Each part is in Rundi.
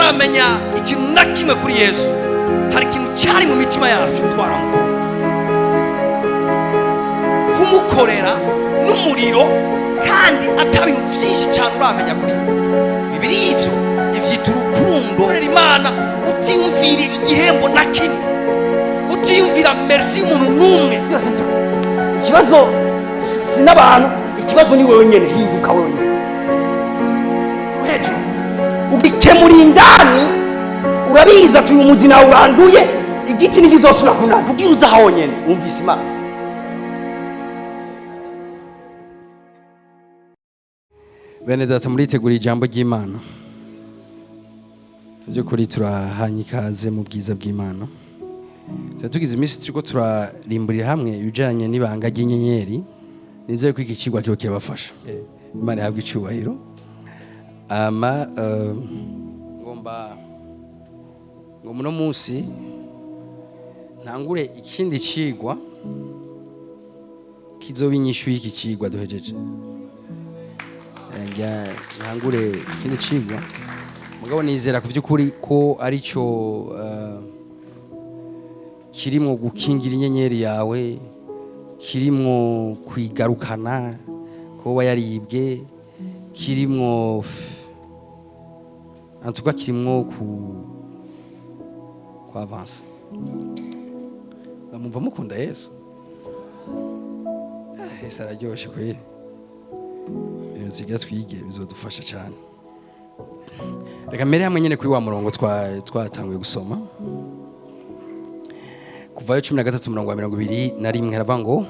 Tutaramenya ikintu na kimwe kuri Yesu, hari ikintu cyari mu mitima yacu, twaramukunda. Kumukorera n'umuriro kandi ata bintu byinshi cyane uramenya kuri we. Bibiri ivyo ivyita urukundo. Korera Imana utiyumvira igihembo na kimwe, utiyumvira merci y'umuntu n'umwe. Byose ikibazo si n'abantu, ikibazo ni wewe nyene. Hinduka wewe nyene hejuru, ugikemura indani. Urabizi ati uyu muzi nawe uranduye, igiti ntikizosubira kunanda. Ubwira uza honyene wumvise Imana. Bene data, muritegura ijambo ry'Imana. By'ukuri turahanye ikaze mu bwiza bw'Imana. Tuba tugize iminsi turiko turarimburira hamwe ibijanye n'ibanga ry'inyenyeri. Nizere ko iki kigwa kiba kirabafasha. Imana ihabwe icubahiro. Ama ngomba ngo muno munsi ntangure ikindi cigwa kizoba inyishu y'iki cigwa duhejeje. Ntangure ikindi cigwa, mugabo nizera ku by'ukuri ko aricyo kirimwo gukingira inyenyeri yawe, kirimwo kwigarukana kuba yaribwe, kirimwo en tout cas kirimwo ku avancer. Bamumva mukunda Yesu. Ah, Yesu araryoshe kweri. Ibintu tugira twige bizodufasha cyane. Reka mbere hamwe nyine kuri wa murongo twatanguye gusoma, kuvayo 13 umurongo wa 21, haravuga ngo: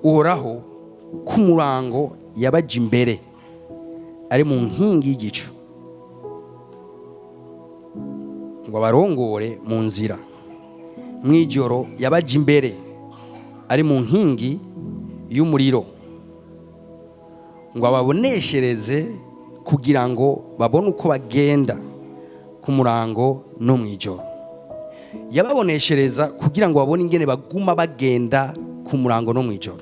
Uhoraho k'umurango yabaje imbere ari mu nkingi y'igicu ngo abarongore mu nzira, mw'ijoro yabaje imbere ari mu nkingi y'umuriro ngo ababoneshereze kugira ngo babone uko bagenda ku murango no mw'ijoro. Yababoneshereza kugira ngo babone ingene baguma bagenda ku murango no mw'ijoro.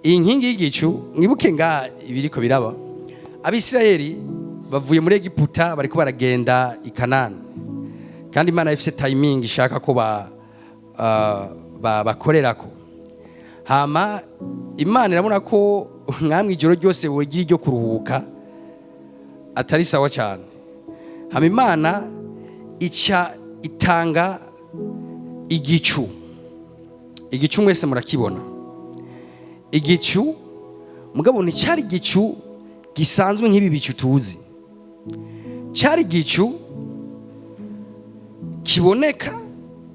Iyi nkingi y'igicu, mwibuke nga ibiriko biraba, Abisirayeli bavuye muri Egiputa, bariko baragenda i Kanani, kandi Imana ifise timing ishaka ko bakorerako. Hama Imana irabona ko mwamwe ijoro ryose bogira iryo kuruhuka atari sawa cyane. Hama Imana ica itanga igicu. Igicu mwese murakibona, igicu mugabo nticyari igicu gisanzwe nk'ibi bicu tuzi, cyari igicu kiboneka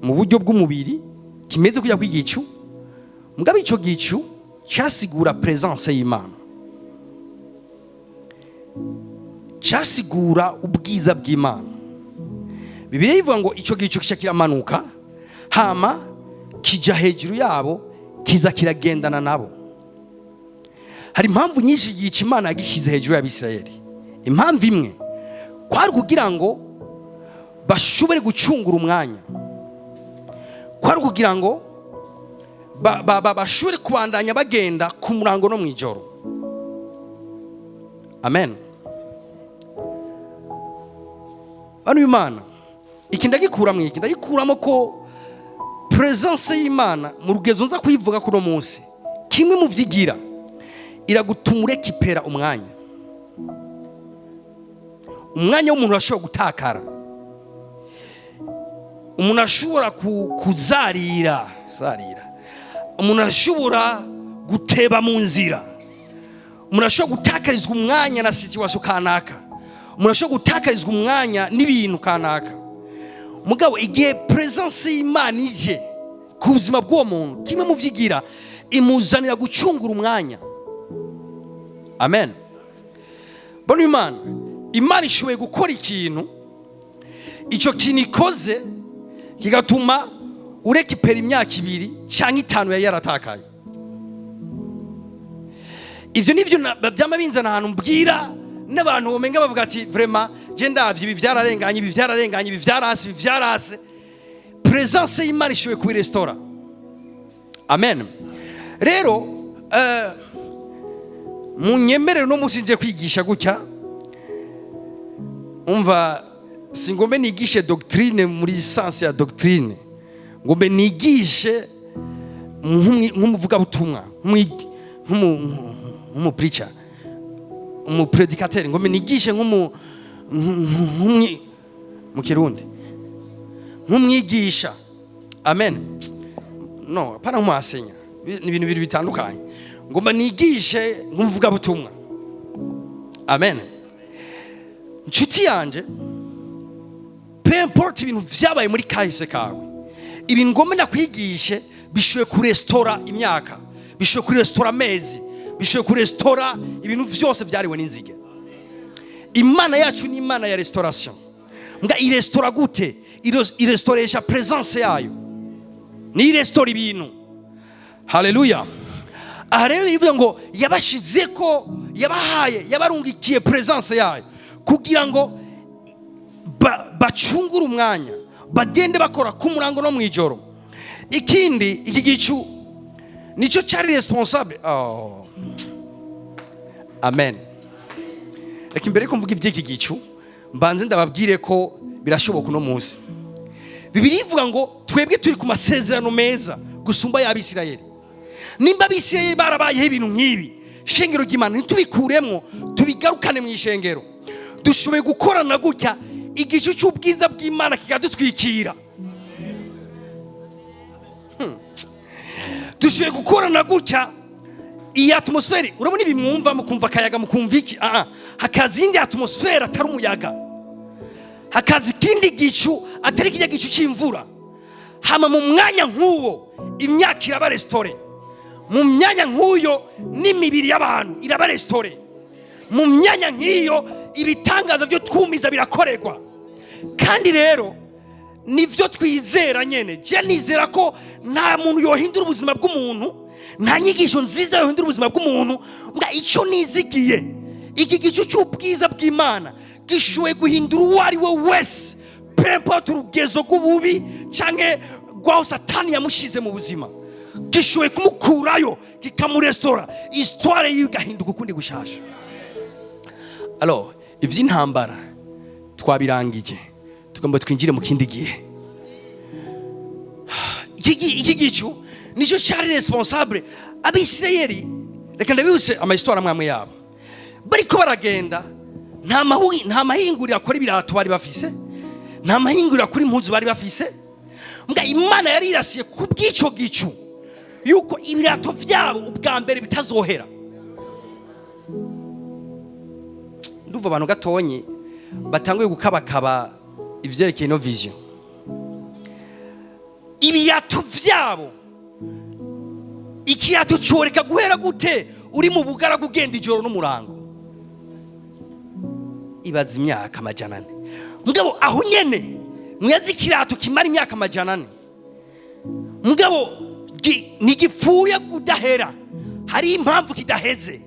mu buryo bw'umubiri, kimeze kujya kw'igicu, mugabo icyo gicu cyasigura presence y'Imana, cyasigura ubwiza bw'Imana. Bibiliya ivuga ngo icyo gicu kica kiramanuka, hama kijya hejuru yabo, kiza kiragendana nabo. Hari impamvu nyinshi yica Imana yagishyize hejuru y'Abisirayeli. Impamvu imwe kwari kugira ngo bashobore gucungura umwanya, kwari kugira ngo bashobore kubandanya bagenda ku murango no mu ijoro. Amen. Bano Imana iki ndagikuramo, iki ndagikuramo ko presence y'Imana mu rugezo nza kuyivuga kuno munsi, kimwe mu vyigira iragutuma urekipera umwanya. Umwanya w'umuntu ashobora gutakara, umuntu ashobora kuzarira zarira, umuntu ashobora guteba mu nzira, umuntu ashobora gutakarizwa umwanya na situation kanaka, umuntu ashobora gutakarizwa umwanya n'ibintu kanaka. Mugabo igihe presence y'Imana ije ku buzima bw'uwo muntu, kimwe mu vyigira imuzanira gucungura umwanya. Amen. Bona Imana ishoboye gukora ikintu, icyo kintu ikoze kigatuma urekipera imyaka 2 cyangwa 5 yari yaratakaye. Ivyo nivyo vyama binzana ahantu mbwira n'abantu bomenga bavuga ati: "Vraiment je ndavye ibi vyararenganye, ibi vyararenganye, ibi vyarase, ibi vyarase." Presence y'Imana ishoboye kubirestora. Amen. Rero munyemerere no munsi nje kwigisha gutya. Umva, singombe nigishe doctrine muri sens ya doctrine, ngombe nigishe nk'umuvugabutumwa, nk'umupreacher, umuprédicateur, ngombe nigishe mu Kirundi nk'umwigisha. Amen. No, apana nk'umwasenya, ni ibintu bibiri bitandukanye. Ngomba nigishe nk'umuvugabutumwa. Amen. Nshuti yanje, peu importe ibintu vyabaye muri kahise kawe, ibi ngomba ndakwigishe bishoboye kurestora imyaka, bishoboye kurestora amezi, bishoboye kurestora ibintu vyose vyariwe n'inzige. Imana yacu ni Imana ya restauration. Mbwa irestora gute? Irestoresha presence yayo, ni irestora ibintu. Haleluya. Aha rero bivuga ngo yabashize ko, yabahaye, yabarungikiye presence yayo kugira ngo bacungure umwanya, bagende bakora ku murango no mu ijoro. Ikindi, iki gicu nicyo cyari responsable. Oh. Amen. Reka imbere yuko mvuga iby'iki gicu, mbanze ndababwire ko birashoboka uno munsi. Bibiliya ivuga ngo twebwe turi ku masezerano meza gusumba y'Abisirayeli. Nimba Abisirayeli barabayeho ibintu nk'ibi, shengero ry'Imana, ntitubikuremo, tubigarukane mu ishengero. Dushoboye gukorana gutya, igicu cy'ubwiza bw'Imana kikadutwikira. Dushoboye gukorana gutya, iyi atmosphère urabona ibi mwumva, mukumva akayaga, mukumva iki, hakaza iyindi atmosphère atari umuyaga, hakaza ikindi gicu atari kijya gicu cy'imvura. Hama mu mwanya nk'uwo imyaka iraba restaurée, mu myanya nk'uyo n'imibiri y'abantu iraba restaurée, mu myanya nk'iyo ibitangaza byo twumiza birakorerwa. Kandi rero nivyo twizera nyene. Je nizera ko nta muntu yohindura ubuzima bw'umuntu, nta nyigisho nziza yohindura ubuzima bw'umuntu. Mbwa icyo nizigiye, iki gicu cy'ubwiza bw'Imana gishoboye guhindura uwo ari we wese, peu importe urugezo rw'ububi canke rw'aho Satani yamushize mu buzima, gishoboye kumukurayo, kikamurestora, histoire yiwe igahinduka ukundi gushasha. Alors, ivy'intambara twabirangije, tugomba twinjire mu kindi gihe. Iki gicu nicyo cyari responsable. Abisirayeli, reka ndabibutse amahistoire amwe amwe yabo. Bariko baragenda, nta mahinguriro akora ibirato bari bafise, nta mahinguriro akora impuzu bari bafise. Mbwa Imana yari irasiye ku bw'icyo gicu yuko ibirato vyabo ubwa mbere bitazohera. Ndumva abantu gatonyi batanguye gukabakaba ivyerekeye ino vision. Ibirato vyabo, ikirato coreka guhera gute uri mu bugaragu, ugenda ijoro n'umurango? Ibaza imyaka 400. Mugabo aho nyene mwazi ikirato kimara imyaka 400, mugabo ntigipfuye kudahera, hari impamvu kidaheze.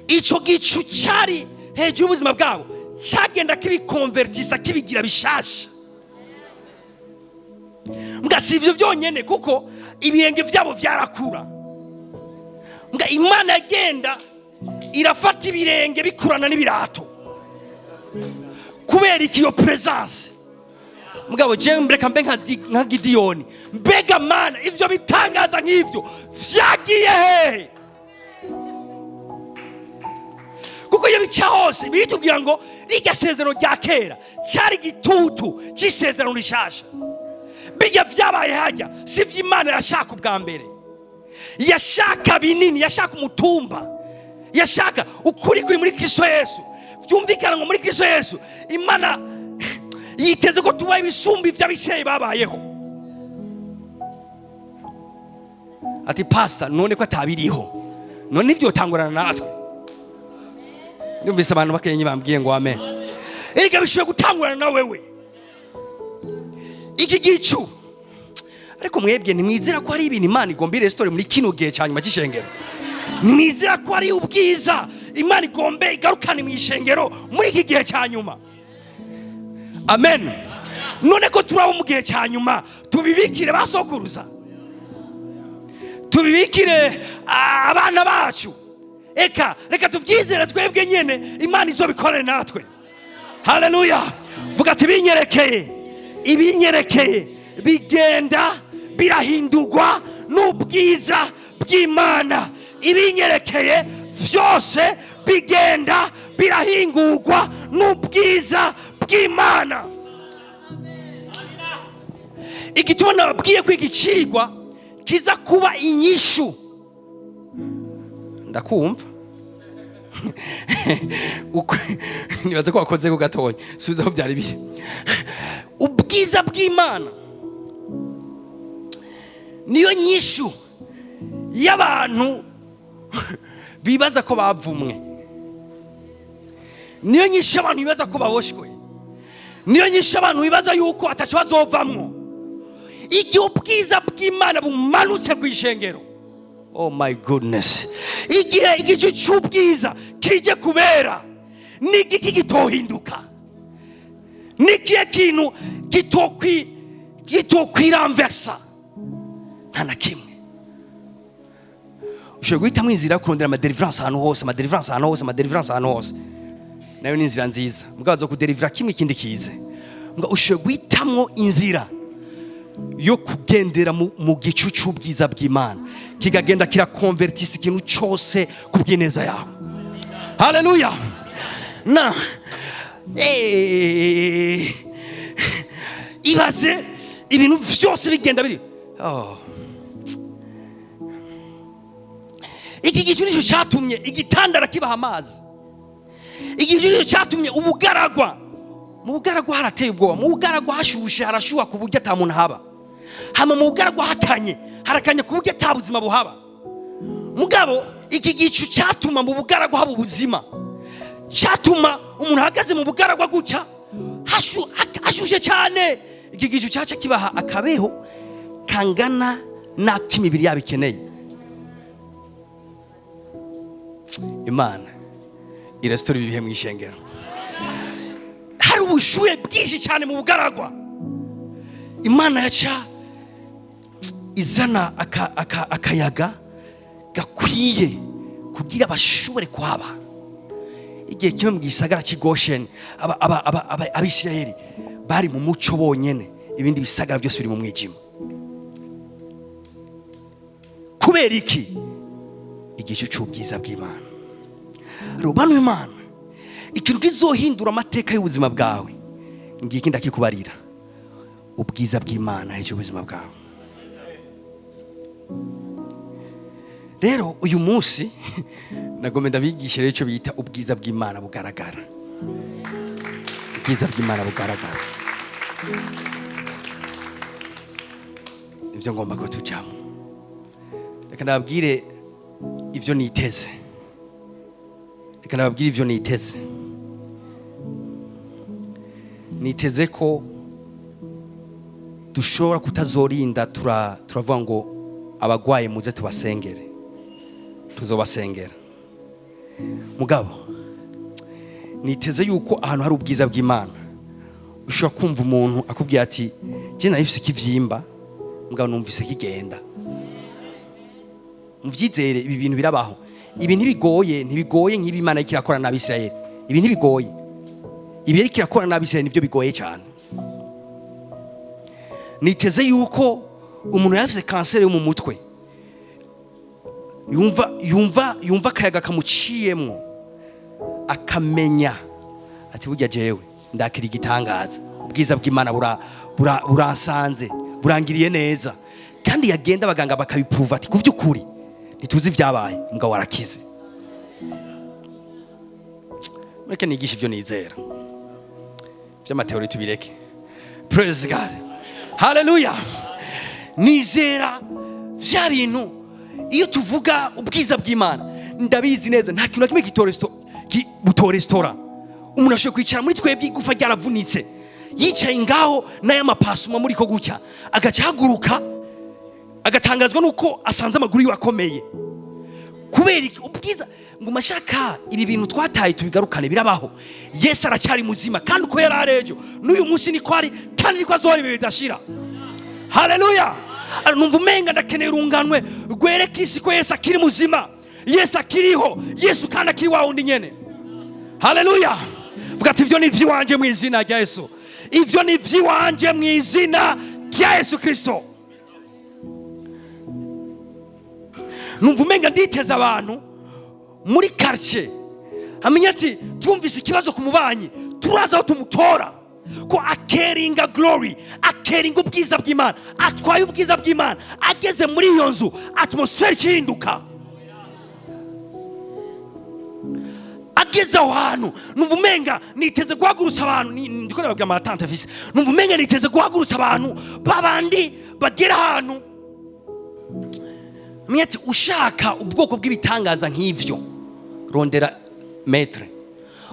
Ico gicu cari hejuru y'ubuzima bwabo cyagenda kibikonvertisa, kibigira bishasha. Mbwa si ivyo byonyene, kuko ibirenge vyabo vyarakura. Mbwa Imana yagenda irafata ibirenge bikurana n'ibirato. Kubera iki? Iyo presence. Mugabo je mbreka mbe nka Gidiyoni. Mbega Mana, ivyo bitangaza nk'ivyo vyagiye hehe? Kuko iyo bica hose biritubwira ngo rirya sezerano rya kera cyari igitutu cy'isezerano rishasha. Bijya vyabaye hajya si vyo Imana yashaka ubwa mbere. Yashaka binini, yashaka umutumba, yashaka ukuri kuri muri Kristo Yesu. Byumvikana ngo muri Kristo Yesu Imana yiteze ko tubaye ibisumba ivy'Abisirayeli babayeho. Ati pastor, none ko atabiriho, none ivyotangurana natwe? Ndumvise abantu bakenye bambwiye ngo amen. Erega bishoboye gutangurana na wewe iki gicu. Ariko mwebwe ntimwizera ko hari ibintu Imana igomba irestore muri kino gihe cya nyuma cy'ishengero? Ntimwizera ko hari ubwiza Imana igomba igarukane mu ishengero muri iki gihe cya nyuma? Amen. None ko turabo mu gihe cya nyuma, tubibikire basokuruza, tubibikire abana bacu. Eka reka tubyizere twebwe nyene, Imana izobikorere natwe. Haleluya! Vuga ati: "Ibinyerekeye, ibinyerekeye bigenda birahindurwa n'ubwiza bw'Imana." Ibinyerekeye byose bigenda birahingurwa n'ubwiza bw'Imana. Igituma nababwiye ko igicigwa kiza kuba inyishu, ndakumva. Nibaze ko wakoze ko gatonya. Subiza aho byari biri. Ubwiza bw'Imana niyo nyishu y'abantu bibaza ko bavumwe, niyo nyishu y'abantu bibaza ko baboshwe, niyo nyishu y'abantu bibaza yuko ataco bazovamwo. Igihe ubwiza bw'Imana bumanutse ku ishengero, oh my goodness, igihe igicu cy'ubwiza kije kubera, ni igiki gitohinduka? Ni ikihe kintu gitokwiramversa? Nta na kimwe. Ushobora guhitamo inzira yo kurondera ama délivrance ahantu hose, ama délivrance ahantu hose, ama délivrance ahantu hose. Nayo ni inzira nziza, mugabo zo kudelivra kimwe, ikindi kize. Mugabo ushobora guhitamwo inzira yo kugendera mu gicu cy'ubwiza bw'Imana, kikagenda kirakonvertisa ikintu cyose ku bw'ineza yawe. Haleluya! Na ibaze ibintu byose bigenda biri, oh. Iki gicu nicyo cyatumye igitandara kibaha amazi. Igicu nicyo cyatumye ubugaragwa, mu bugaragwa harateye ubwoba, mu bugaragwa hashushe, harashuha ku buryo ata muntu haba. Hama mu bugaragwa hakanye, harakanye ku buryo ata buzima buhaba. Mugabo iki gicu cyatuma mu bugaragwa haba ubuzima, cyatuma umuntu ahagaze mu bugaragwa gutya, hashushe cyane, iki gicu cyaca kibaha akabeho kangana n'ak'imibiri yabo ikeneye. Imana irasitora ibi bihe mu ishengero. Hari ubushuhe bwinshi cyane mu bugaragwa, Imana yaca izana akayaga gakwiye kugira bashobore kuhaba. Igihe kimwe mu gisagara cy'i Gosheni, Abisirayeli bari mu muco bonyene, ibindi bisagara byose biri mu mwijima. Kubera iki? Igicu cy'ubwiza bw'Imana. Rubano Imana, ikintu kizohindura amateka y'ubuzima bwawe, ngiki ndakikubarira: ubwiza bw'Imana hejuru y'ubuzima bwawe. Rero uyu munsi nagomba ndabigisha rero icyo bita ubwiza bw'Imana bugaragara. Ubwiza bw'Imana bugaragara, ibyo ngomba ko tujamo. Reka ndababwire ibyo niteze, reka ndababwire ibyo niteze. Niteze ko dushobora kutazorinda turavuga ngo abagwaye muze tubasengere, tuzobasengera. Mugabo niteze yuko ahantu hari ubwiza bw'Imana ushobora kumva umuntu akubwira ati: "Je nari mfise ikivyimba, mugabo numvise kigenda." Muvyizere, ibi bintu birabaho. Ibi ntibigoye, ntibigoye nk'ibi Imana iriko irakora n'Abisirayeli. Ibi ntibigoye, ibi yariko irakora n'Abisirayeli nivyo bigoye cyane. Niteze yuko umuntu yafise kanseri yo mu mutwe yumva akayaga kamuciyemwo, akamenya ati: "Burya jewe ndakira igitangaza, ubwiza bw'Imana buransanze, burangiriye neza." Kandi yagenda abaganga bakabipuruva ati: "Ku by'ukuri ntituzi ibyabaye, mugabo warakize." Mureke nigishe ibyo nizera, by'ama théories tubireke. Praise God, haleluya! Nizera vya bintu. Iyo tuvuga ubwiza bw'Imana, ndabizi neza nta kintu na kimwe butoresitora. Umuntu ashobora kwicara muri twebwe igufa ryaravunitse, yicaye ngaho n'aya mapasuma muri ko gutya, agaca ahaguruka, agatangazwa nuko asanze amaguru yiwe akomeye. Kubera iki? Ubwiza. Ngo mashaka ibi bintu twataye tubigarukane. Birabaho. Yesu aracyari muzima, kandi uko yari ari ejo, n'uyu munsi niko ari, kandi niko azohora ibihe bidashira. Haleluya! Numva umenga ndakeneye urunganwe rwereka isi ko Yesu akiri muzima, Yesu akiriho, Yesu kandi akiri wa wundi nyene. Haleluya! Vuga ati: "Ivyo ni ivy'iwanje mu izina rya Yesu. Ivyo ni ivy'iwanje mu izina rya Yesu Kristo." Numva umenga nditeza abantu muri quartier amenya ati: "Twumvise ikibazo ku mubanyi, turaza aho tumutora ko acarryinga glory, acarryinga ubwiza bw'Imana, atwaye ubwiza bw'Imana. Ageze muri iyo nzu, atmosphère ihinduka. Ageze aho hantu." Numva umenga niteze guhagurutsa abantu. Ndiko ndababwira ama attentes mfise. Numva umenga niteze guhagurutsa abantu babandi bagera ahantu. Menya ati ushaka ubwoko bw'ibitangaza nk'ivyo, rondera maître.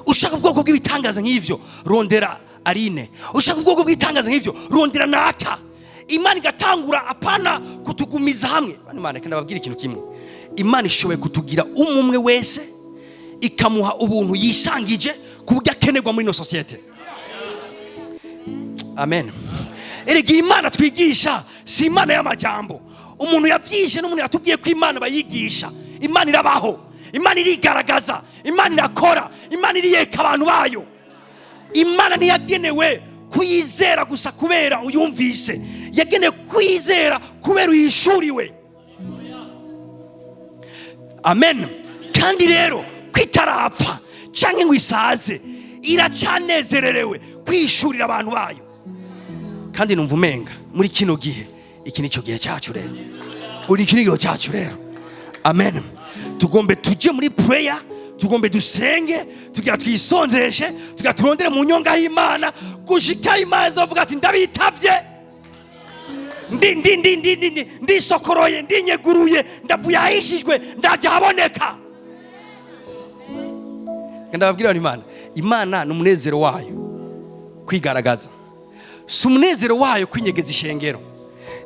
Ushaka ubwoko bw'ibitangaza nk'ivyo, rondera Arine. Ushaka ubwoko bw'ibitangaza nk'ivyo, rondera naka. Imana igatangura apana kutugumiza hamwe. Bana, Imana, reka ndababwira ikintu kimwe: Imana ishoboye kutugira umwe wese, ikamuha ubuntu yisangije ku buryo akenerwa muri ino sosiyete. Amen. Erega iyi Imana twigisha si Imana y'amajambo. Umuntu yavyishe n'umuntu yatubwiye ko Imana bayigisha. Imana irabaho, Imana irigaragaza, Imana irakora, Imana iriyeka abantu bayo. Imana ntiyagenewe kuyizera gusa kubera uyumvise, yagenewe kuyizera kubera uyishuriwe. Amen. Kandi rero kwitarapfa cyangwa ngo isaze, iracyanezererewe kwishurira abantu bayo. Kandi numva umenga muri kino gihe, iki nicyo gihe cyacu rero. Uri, iki gihe cyacu rero. Amen. Tugombe tujye muri prayer, tugombe dusenge, tugira twisonzeshe, tugira turondere mu nyonga y'Imana gushika Imana izovuga ati: "Ndabitavye, ndi ndi ndi ndi ndi ndi ndisokoroye, ndinyeguruye, ndavuye ahishijwe, ndajya haboneka." Ndababwira, Imana, Imana ni umunezero wayo kwigaragaza, si umunezero wayo kwinyegeza ishengero.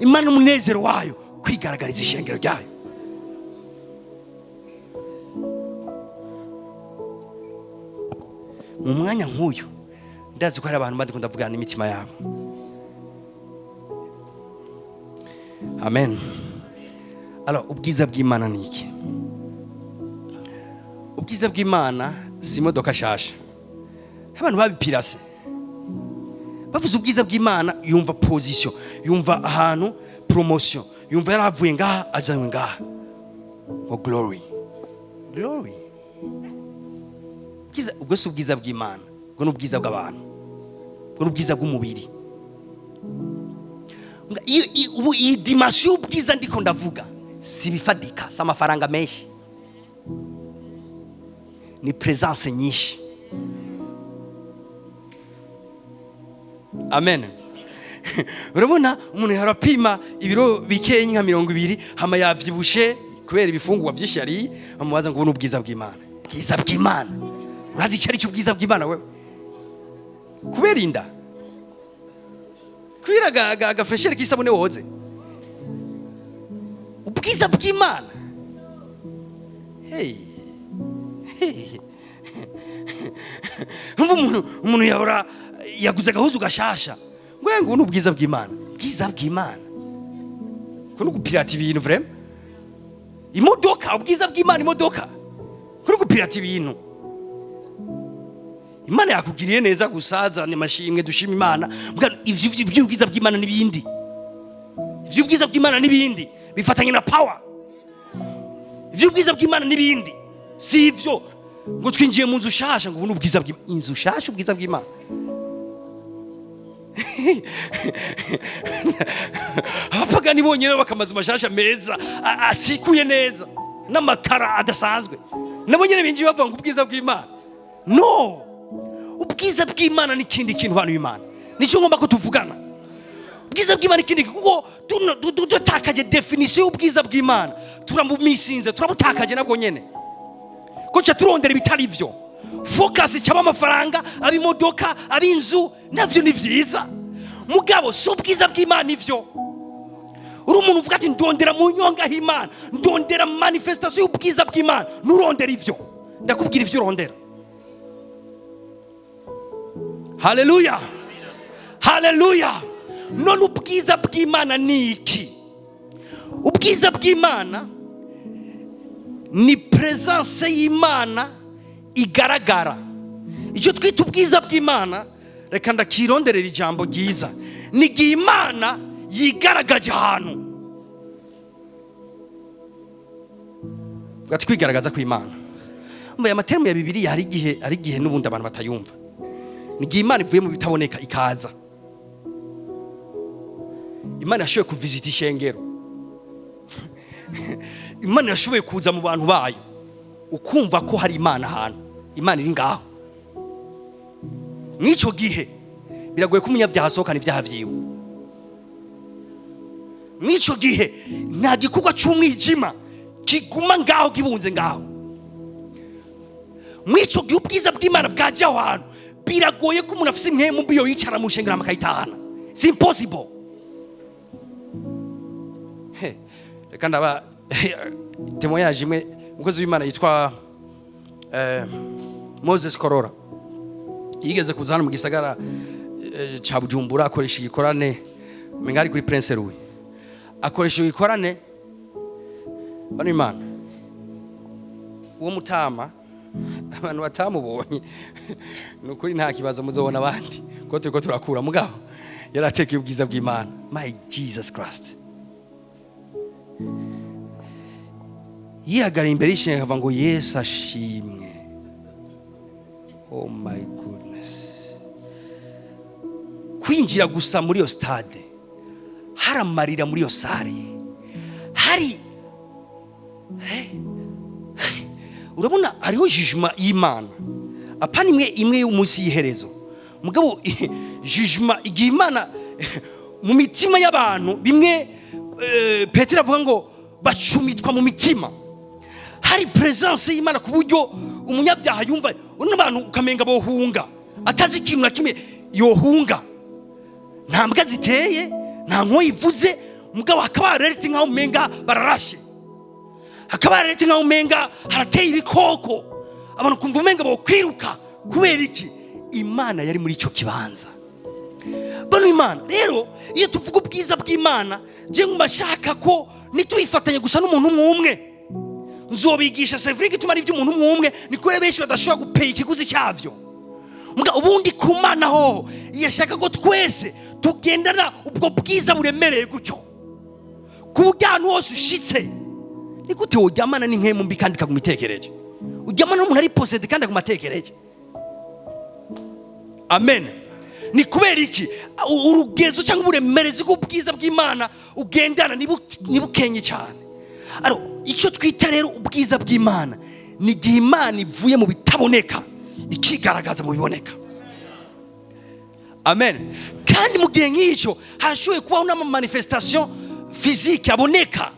Imana ni umunezero wayo kwigaragariza ishengero ryayo. Mu mwanya nk'uyu, ndazi ko hari abantu bandi ndavugana n'imitima yabo. Amen. Alors, ubwiza bw'Imana ni iki? Ubwiza bw'Imana si imodoka shasha. Abantu babipirase, bavuze ubwiza bw'Imana, yumva position, yumva ahantu promotion, yumva yaravuye ngaha ajanywe ngaha, ngo glory, glory. Ubwiza ubwo si ubwiza bw'Imana, ubwo ni ubwiza bw'abantu, ubwo ni ubwiza bw'umubiri. Ubu iyi dimension y'ubwiza ndiko ndavuga si ibifatika, si amafaranga menshi, ni presence nyinshi. Amen. Urabona umuntu yarapima ibiro bikeyi nka 20, hama yavyibushe kubera ibifungurwa vyinshi yariye, bamubaza ngo: "Ubu ni ubwiza bw'Imana?" Ubwiza bw'Imana, urazi icyo ari cyo ubwiza bw'Imana wewe? Kubera inda, kubera agafraîcheur k'isabune woze, ubwiza bw'Imana? Hey, hey. Umva, umuntu yahora yaguze agahuzu gashasha, ngo ni ubwiza bw'Imana. Ubwiza bw'Imana ko no gupirata ibintu, vraiment. Imodoka, ubwiza bw'Imana, imodoka, ko no gupirata ibintu. Imana yakugiriye neza gusa, zana amashimwe, dushima Imana. Mbwa ivyo by'ubwiza bw'Imana n'ibindi, ivy'ubwiza bw'Imana n'ibindi bifatanye na power. Ivy'ubwiza bw'Imana n'ibindi si ivyo ngo twinjiye mu nzu shasha, ngo ubu ni ubwiza bw'Imana. Inzu shasha, ubwiza bw'Imana? Abapagani bonyine bakamazu mashasha meza, asikuye neza n'amakara adasanzwe, nabo nyine binjiye bavuga ngo ubwiza bw'Imana. No, ubwiza bw'Imana ni ikindi kintu, bantu b'Imana. Nicyo ngomba ko tuvugana. Ubwiza bw'Imana ikindi, kuko dutakaje définition y'ubwiza bw'Imana, turamumisinze, turabutakaje nabwo nyene, ko nca turondera ibitari byo. Focus cyaba amafaranga, ab'imodoka, ab'inzu, navyo ni vyiza, mugabo si ubwiza bw'Imana ivyo. Uri umuntu uvuga ati: "Ndondera mu nyonga h'Imana, ndondera manifestation y'ubwiza bw'Imana." Nturondera ivyo, ndakubwira ivyo urondera. Haleluya, haleluya. None ubwiza bw'Imana ni iki? Ubwiza bw'Imana ni presence y'Imana igaragara. Icyo twita ubwiza bw'Imana, reka ndakironderera ijambo ryiza, ni igihe Imana yigaragaje ahantu. Ati kwigaragaza kw'Imana. Mbaye amatermo ya Bibiliya hari igihe n'ubundi abantu batayumva. Ni igihe Imana ivuye mu bitaboneka ikaza. Imana yashoboye kuvizita ishengero. Imana yashoboye kuza mu bantu bayo. Ukumva ko hari Imana ahantu. Imana iri ngaho. Mw'ico gihe biragoye ko umunyabyaha asohokana ibyaha vyiwe. Mw'ico gihe nta gikorwa c'umwijima kiguma ngaho gibunze ngaho. Mw'ico gihe ubwiza bw'Imana bwaje aho hantu, biragoye ko umuntu afise impwemu mbi yoyicara mu shengero akayitahana. It's impossible. Reka ndaba témoignage imwe, umukozi w'Imana yitwa Moses Korora yigeze kuza hano mu gisagara ca Bujumbura, akoresha igikorane, menga ari kuri Prince Louis, akoresha igikorane bano Imana. Uwo mutama abantu batamubonye nukuri nta kibazo, muzobona abandi ko turiko turakura, mugabo yaratekeye ubwiza bw'Imana. My Jesus Christ, yihagarara imbere y'ishenga akavuga ngo Yesu ashimwe. Oh my goodness. Kwinjira gusa muri iyo stade, haramarira muri iyo sare, hari urabona hariho jugement y'Imana, apana imwe y'umunsi y'iherezo, mugabo jugement igihe Imana mu mitima y'abantu, bimwe Petero avuga ngo bacumitwa mu mitima, hari presence y'Imana ku buryo umunyabyaha yumva n'abantu ukamenga bohunga, atazi ikintu na kimwe yohunga, nta mbwa ziteye, nta nkoyi ivuze, mugabo hakaba hareretse nkaho umenga bararashe, hakaba hareretse nkaho umenga harateye ibikoko, abantu kumva umenga bokwiruka. Kubera iki? Imana yari muri ico kibanza. Bano Imana rero, iyo tuvuga ubwiza bw'Imana, je nguma shaka ko nituyifatanye gusa n'umuntu umwe. Nzobigisha c'est vrai gituma ari iby'umuntu umwe, ni kubera benshi badashobora gupeye ikiguzi cyavyo. Muga ubundi ku Mana hoho yashaka ko twese tugendana ubwo bwiza buremereye gutyo, ku buryo ahantu hose ushitse. Ni gute woryamana n'inkemu mbi kandi ikaguma itekereje? Uryamana n'umuntu ari possédé kandi aguma atekereje. Amen. Ni kubera iki? Urugezo cyangwa uburemerezi bw'ubwiza bw'Imana ugendana nibukenye cyane. Aro icyo twita rero ubwiza bw'Imana ni igihe Imana ivuye mu bitaboneka ikigaragaza mu biboneka. Amen. Kandi mu gihe nk'icyo hashoboye kubaho n'ama manifestation physique aboneka.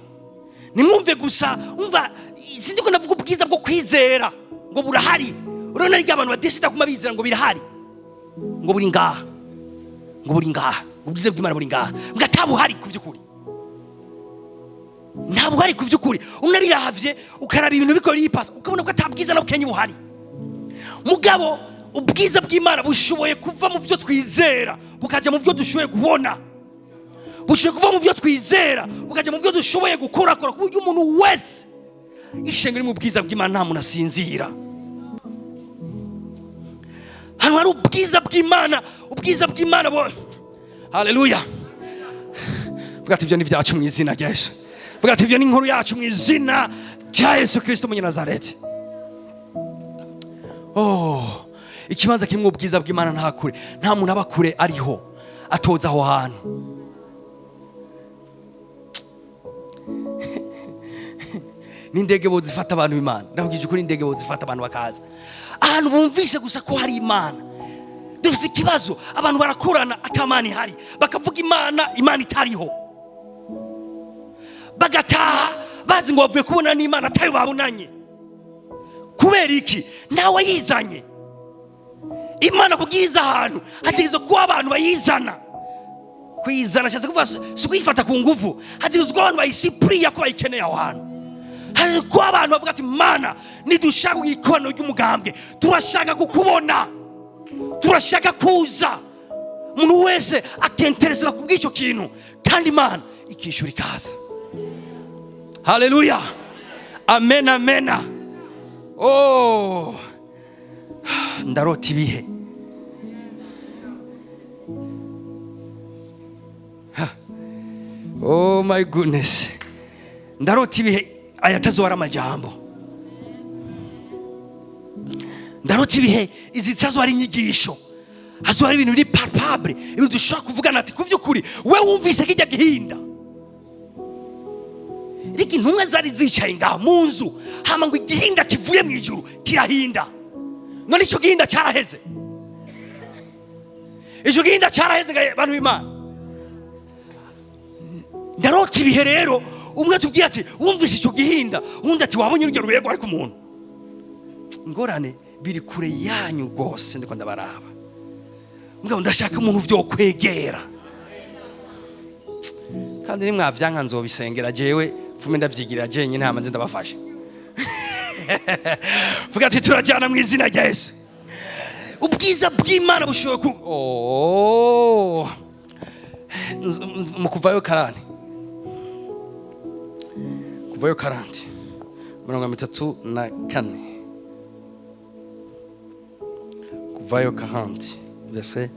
Nimwumve gusa, umva sindi ko ndavuga ubwiza bwo kwizera ngo burahari. Urabona ari abantu badesida kuma bizera ngo birahari, ngo buri ngaha, ngo buri ngaha, ubwiza bw'Imana buri ngaha, ngo atabuhari ku by'ukuri, nta buhari ku by'ukuri. Unabiravye ukaraba ibintu bikora yipasa, ukabona ko atabwiza na bukenye buhari. Mugabo ubwiza bw'Imana bushoboye kuva mu byo twizera bukaja mu byo dushoboye kubona, bushoboye kuva mu byo twizera bukaja mu byo dushoboye gukorakora, ku buryo umuntu wese ishenga iri mu bwiza bw'Imana nta muntu asinzira. Hano hari ubwiza bw'Imana, ubwiza bw'Imana bo. Haleluya. Vuga ati ibyo ni byacu mu izina rya Yesu. Vuga ati ibyo ni inkuru yacu mu izina rya Yesu Kristo Umunyanazareti. Oh, ikibanza kimwe ubwiza bw'Imana nta kure, nta muntu aba kure ariho atoza aho hantu. N'indege bo zifata abantu Imana, ndabwije ukuri, indege bo zifata abantu bakaza ahantu bumvise gusa ko hari Imana. Dufite ikibazo, abantu barakorana atamana ihari, bakavuga Imana, Imana itariho, bagataha bazi ngo bavuye kubona n'Imana atayo babonanye. Kubera iki? Ntawe yizanye. Imana kubwiriza ahantu hategerezwa kuba abantu bayizana. Kuyizana ashatse kuvuga si kuyifata ku nguvu, hategerezwa kuba abantu bayisipuriya ko bayikeneye aho hantu. Hari kuba abantu bavuga ati Mana, nidushaka ikoraniro ry'umugambwe, turashaka kukubona, turashaka kuza. Umuntu wese akenteresera ku bw'icyo kintu, kandi Imana ikishyura ikaza. Haleluya, amen, amen. Oh, Ndarota ibihe. Oh my goodness, ndarota ibihe aya atazohora amajambo. Ndarota ibihe izi zitazohora inyigisho, hazohora ibintu biri palpable, ibintu dushobora kuvugana ati ku by'ukuri we wumvise kijya gihinda. Ariko intumwa zari zicaye ngaho mu nzu, hama ngo igihinda kivuye mu ijuru kirahinda. None icyo gihinda cyaraheze, icyo gihinda cyaraheze bantu b'Imana. Ndarota ibihe rero umwe atubwiye ati wumvise icyo gihinda, undi ati wabonye urugero rwego. Ariko umuntu ingorane biri kure yanyu rwose, ndiko ndabaraba. Mugabo ndashaka umuntu vyokwegera, kandi nimwavyanka nzobisengera jewe, fume ndavyigira jenyine, hama nze ndabafasha. Vuga ati turajyana mu izina rya Yesu. Ubwiza bw'Imana bushoboye ku oh. Mu kuvayo karani, kuvayo 40 34, kuvayo 40 verset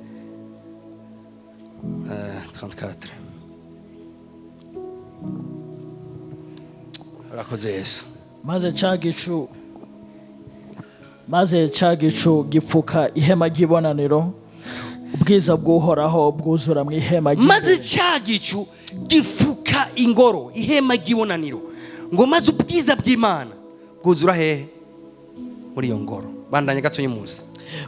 34. Urakoze Yesu. Maze ca gicu gipfuka ihema ry'ibonaniro, ubwiza bw'Uhoraho bwuzura mu ihema ry'imbere. Maze cya gicu gifuka ingoro, ihema ry'ibonaniro, ngo maze ubwiza bw'Imana bwuzura hehe? Muri iyo ngoro. Bandanye gato y'umunsi.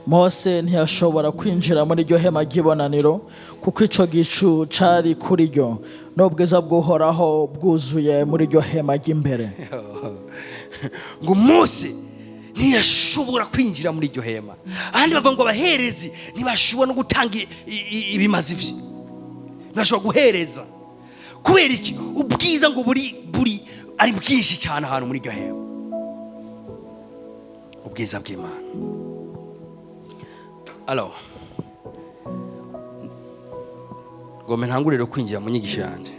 Mose ntiyashobora kwinjira muri iryo hema ry'ibonaniro, kuko ico gicu cari kuri ryo, n'ubwiza bw'Uhoraho bwuzuye muri iryo hema ry'imbere. Ngo Mose ntiyashobora kwinjira muri iryo hema. Ahandi bavuga ngo abaherezi ntibashobora no gutanga ibimazi vye, ntibashobora guhereza. Kubera iki? Ubwiza ngo buri ari bwinshi cyane ahantu muri iryo hema, ubwiza bw'Imana. Alors ngomba ntangurire kwinjira mu nyigisho yanjye.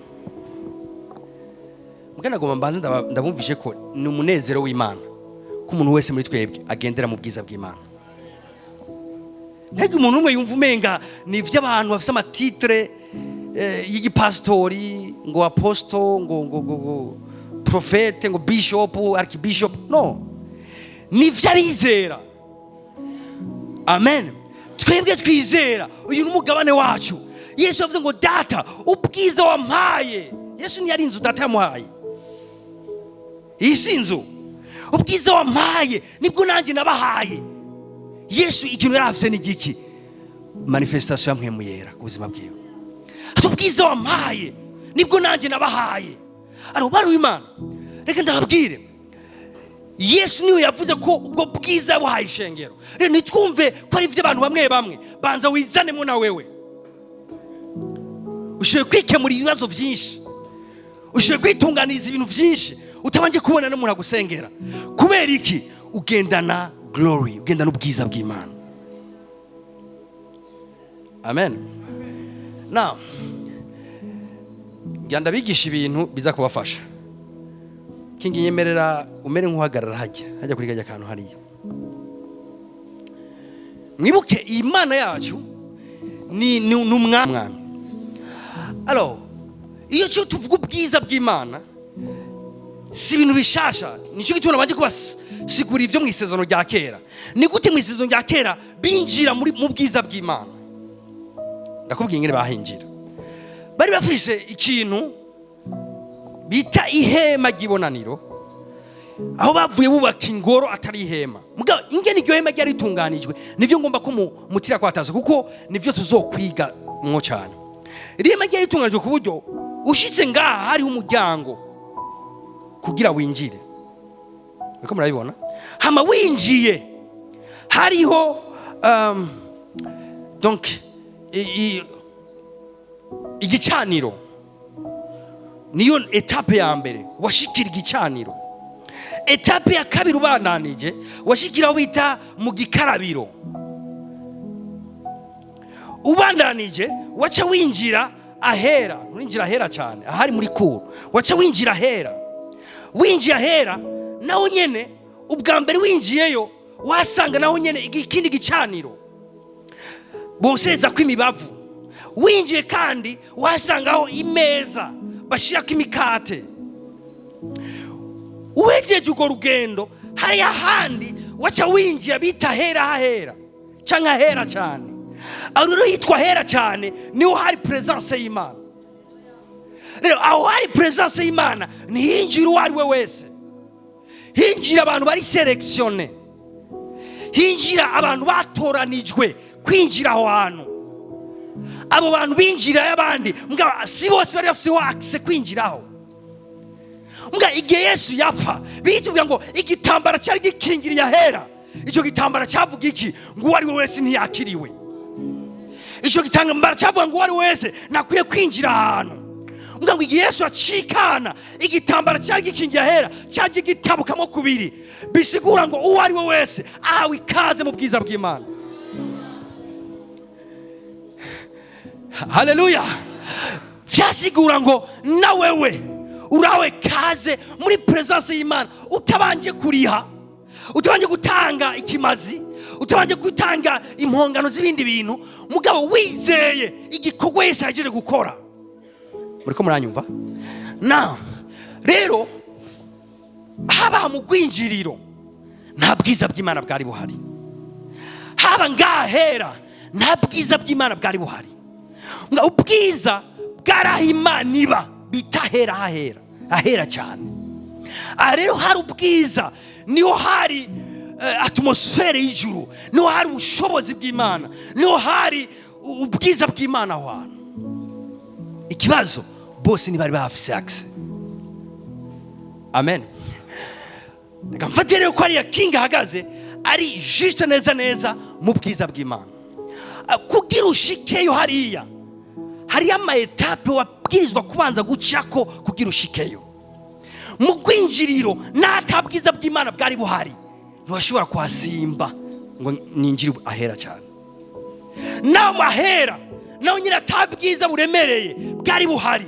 Mugana ngomba mbanze ndabumvishe ko ni umunezero w'Imana ko umuntu wese muri twebwe agendera mu bwiza bw'Imana. Ntege umuntu umwe yumva umenga ni iby'abantu bafite amatitre y'igipasitori, ngo apostle, ngo profete, ngo bishop, archbishop. No, ni iby'abizera. Amen. Twebwe twizera uyu ni umugabane wacu. Yesu yavuze ngo data ubwiza wampaye. Yesu ntiyari inzu data yamuhaye, iyi si inzu. Ubwiza wampaye nibwo nanjye nabahaye. Yesu ikintu yari afise ni igiki? Manifestation ya Mpwemu Yera ku buzima bwiwe. Ati ubwiza wampaye nibwo nanjye nabahaye. Ariko bari w'Imana, reka ndababwire, Yesu niwe yavuze ko ubwo bwiza buhaye ishengero. Rero ntitwumve ko ari iby'abantu bamwe bamwe, banza wizanemo na wewe. Ushoboye kwikemura ibibazo byinshi, ushoboye kwitunganiriza ibintu byinshi utabanje kubona n'umuntu agusengera. Kubera iki? Ugendana glory, ugendana ubwiza bw'Imana. Amen. Now njya ndabigisha ibintu biza kubafasha. Kingi nyemerera umere nk'uhagarara hajya kuri kajya kantu hariya. Mwibuke iyi Mana yacu ni umwami. Alors iyo cyo tuvuga ubwiza bw'Imana si ibintu bishasha. Nicyo gituma nabanje kubasigura ivyo mu isezerano rya kera. Ni gute mu isezerano rya kera binjira mu bwiza bw'Imana? Ndakubwiye ingene bahinjira. Bari bafise ikintu bita ihema ry'ibonaniro, aho bavuye bubaka ingoro atari ihema. Mugabo ingene iryo hema ryari ritunganijwe nivyo ngomba ko mutira kwataza, kuko nivyo tuzokwiga mwo cyane. Iri hema ryari ritunganijwe ku buryo ushitse ngaha hariho umuryango kugira winjire. Niko murabibona? Hama winjiye hariho donc igicaniro. Niyo etape ya mbere, washikira igicaniro. Etape ya kabiri ubandanije washikira aho bita mu gikarabiro. Ubandanije waca winjira ahera, winjira ahera cyane ahari muri kuru, waca winjira ahera. Winjiye ahera naho nyene ubwa mbere winjiyeyo Wasanga naho nyene ikindi gicaniro bosereza ko imibavu. Winjiye kandi wasangaho imeza bashyirako imikate. Uhejeje urwo rugendo, hari ahandi waca winjira bita hera hahera cyangwa hera cyane. Aho rero hitwa hera cyane, niho hari presence y'Imana. Rero aho hari presence y'Imana ntihinjira uwo ari we wese, hinjira abantu bari sélectionnés, hinjira abantu batoranijwe kwinjira aho hantu. Abo bantu binjirayo abandi, mbwa si bose bari bafite accès kwinjiraho. Mbwa igihe Yesu yapfa, bitubwira ngo igitambara cyari gikingiriye ahera, icyo gitambara cyavuga iki? Ngo uwo ari we wese ntiyakiriwe. Icyo gitambara cyavuga ngo uwo ari we wese ntakwiye kwinjira ahantu. Mbwa ngo igihe Yesu acikana, igitambara cyari gikingiye ahera cyajya gitabukamo kubiri, bisigura ngo uwo ari we wese ahawe ikaze mu bwiza bw'Imana. Haleluya! Byasigura ngo na wewe urawe kaze muri presence y'Imana, utabanje kuriha, utabanje gutanga ikimazi, utabanje gutanga impongano z'ibindi bintu, mugabo wizeye igikorwa Yesu yaje gukora. Muriko muranyumva? Na rero haba mu rwinjiriro nta bwiza bw'Imana bwari buhari, haba ngahera nta bwiza bw'Imana bwari buhari. Nga ubwiza bwaraho Imana iba bita hera hahera, ahera cyane. Aha rero hari ubwiza, niho hari atmosphère y'ijuru, niho hari ubushobozi bw'Imana, niho hari ubwiza bw'Imana aho hantu. Ikibazo, bose ntibari bahafise accès. Amen. Reka mfate rero ko hariya King ahagaze ari juste neza neza mu bwiza bw'Imana. Kugira ushikeyo hariya, hariyo ama étapes wabwirizwa kubanza gucako kugira ushikeyo. Mu rwinjiriro n'ata bwiza bw'Imana bwari buhari, ntiwashobora kuhasimba ngo ninjire ahera cyane. Nawe ahera nawe nyine ata bwiza buremereye bwari buhari,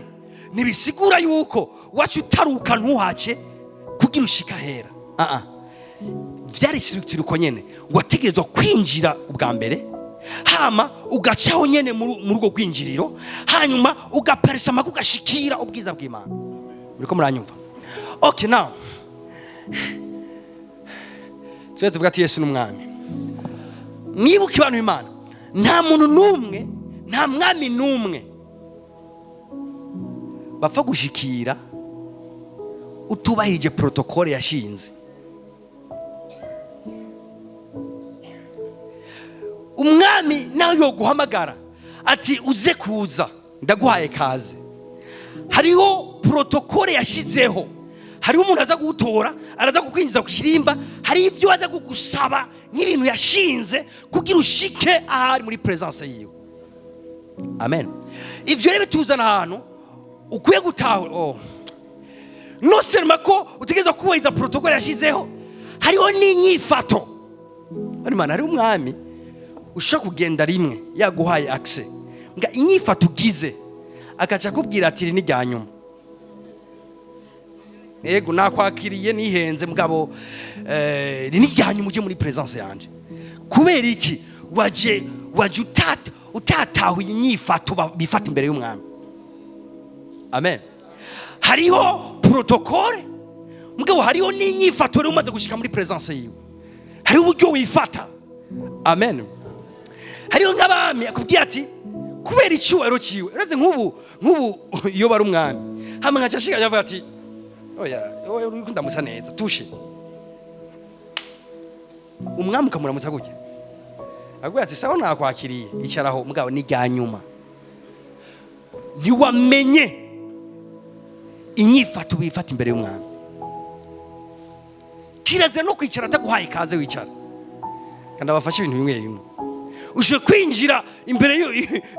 ntibisigura yuko waca utaruka ntuhace kugira ushike ahera. Ah ah, byari structure uko nyene, wategerezwa kwinjira ubwa mbere, hama ugacaho nyene muri urwo rwinjiriro, hanyuma ugaparisa amaguru, ugashikira ubwiza bw'Imana. Muriko muranyumva? Okay, now tujye tuvuga ati Yesu n'umwami. Mwibuke abantu b'Imana, nta muntu n'umwe, nta mwami n'umwe bapfa gushikira utubahirije protocole yashinze. Umwami nawe yoguhamagara ati uze kuza, ndaguhaye kaze, hariho protocole yashyizeho. Hariho umuntu aza kugutora, araza kukwinjiza ku kirimba, hari ibyo aza kugusaba nk'ibintu yashinze kugira ushike ahari muri presence yiwe. Amen. Ivyo rero bituzana ahantu ukwiye gutahura, oh, non seulement ko utegerezwa kubahiriza protocole yashyizeho, hariho n'inyifato. Imana, hariho umwami ushobora kugenda rimwe yaguhaye accès, nga inyifato ugize akaca akubwira ati iri ni rya nyuma. Yego, nakwakiriye nihenze, mugabo iri ni rya nyuma uje muri presence yanje. Kubera iki? Waje utatahuye inyifato bifata imbere y'umwami. Amen. Hariho protocole, mugabo hariho n'inyifato. Rero umaze gushika muri presence yiwe, hariho uburyo wifata. Amen. Hariho nk'abami akubwiye ati kubera icyubahiro cyiwe, uretse nk'ubu iyo bari umwami hamwe nkaca ashika avuga ati oya oya, uri kundamutsa neza tushe. Umwami ukamuramutsa gutya, akubwira ati sawa, nakwakiriye, icaraho, mugabo ni rya nyuma. Ntiwamenye inyifato wifata imbere y'umwami. Kirazira no kwicara ataguhaye ikaze wicara. Kandi abafashe ibintu bimwe bimwe, ushobora kwinjira imbere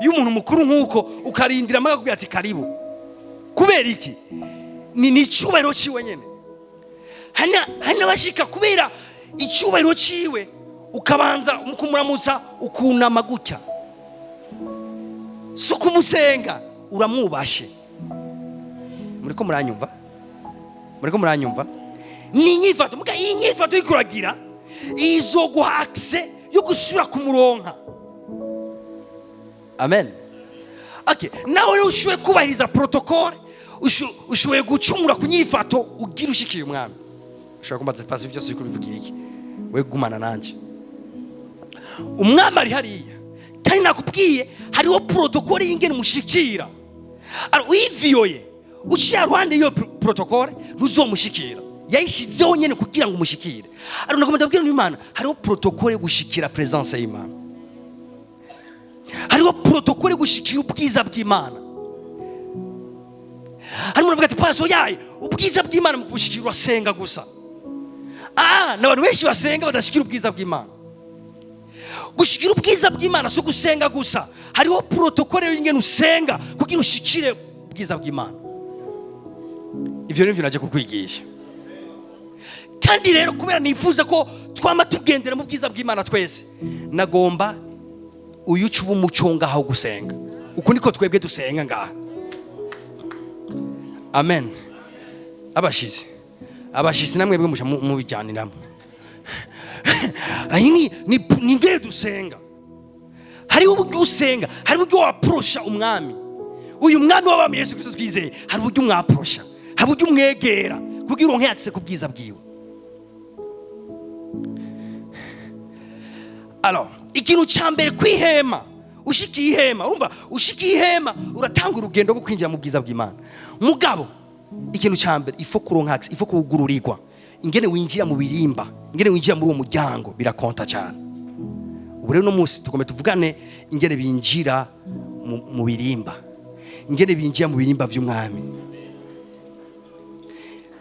y'umuntu mukuru nk'uko, ukarindira amaga akubwira ati karibu. Kubera iki? Ni icyubahiro cyiwe nyine. Hari n'abashika kubera icyubahiro cyiwe, ukabanza kumuramutsa ukunama gutya, si ukumusenga, uramwubashe. Muriko muranyumva? Muriko muranyumva? Ni inyifato. Muga iyi nyifato ikuragira Izoguha accès yo gusubira kumuronka. Amen. Okay, nawe rero ushoboye kubahiriza protocole, ushoboye gucumura ku nyifato ugira ushikiye umwami. Ushobora kumbaza: "Pasi, byose uriko bivugira iki?" We gumana nanje. Umwami ari hariya, kandi nakubwiye hariho protocole y'ingene umushikira. Alors, uyiviyoye, uciye ruhande y'iyo protocole, ntuzomushikira. Yayishizeho nyene kugira ngo umushikire. Alors, nagomba ndabwira n'Imana, hariho protocole yo gushikira présence y'Imana, hariho protocole yo gushikira ubwiza bw'Imana. Harimo uravuga ati: "Paso yaye, ubwiza bw'Imana mu kubushikira urasenga gusa." Ah, n'abantu benshi basenga badashikira ubwiza bw'Imana. Gushikira ubwiza bw'Imana si ugusenga gusa, hariho protocole y'ingene usenga kugira ushikire ubwiza bw'Imana. Ivyo nivyo naje kukwigisha. Kandi rero kubera nifuza ko twama tugendera mu bwiza bw'Imana twese, nagomba uyu uca uba umuco ngaho gusenga. Uku niko twebwe dusenga ngaha. Amen. Abashizi, abashitsi, namwebwe muca mubijyaniramo. Ayi ni ngere dusenga. Hariho uburyo usenga, hari uburyo waprosha umwami, uyu mwami w'abami Yesu Kristo twizeye. Hari uburyo umwaprosha, hari uburyo umwegera kugira uronke accès ku bwiza bwiwe. Alors, ikintu cya mbere kwihema, ushikiye ihema, urumva, ushikiye ihema uratanga urugendo rwo kwinjira mu bwiza bw'Imana. Mugabo ikintu cya mbere, il faut kuronka accès, il faut kugururirwa ingene winjira mu birimba, ingene winjira muri uwo muryango birakonta cyane. Ubu rero uno munsi tugomba tuvugane ingene binjira mu birimba, ingene binjira mu birimba by'umwami.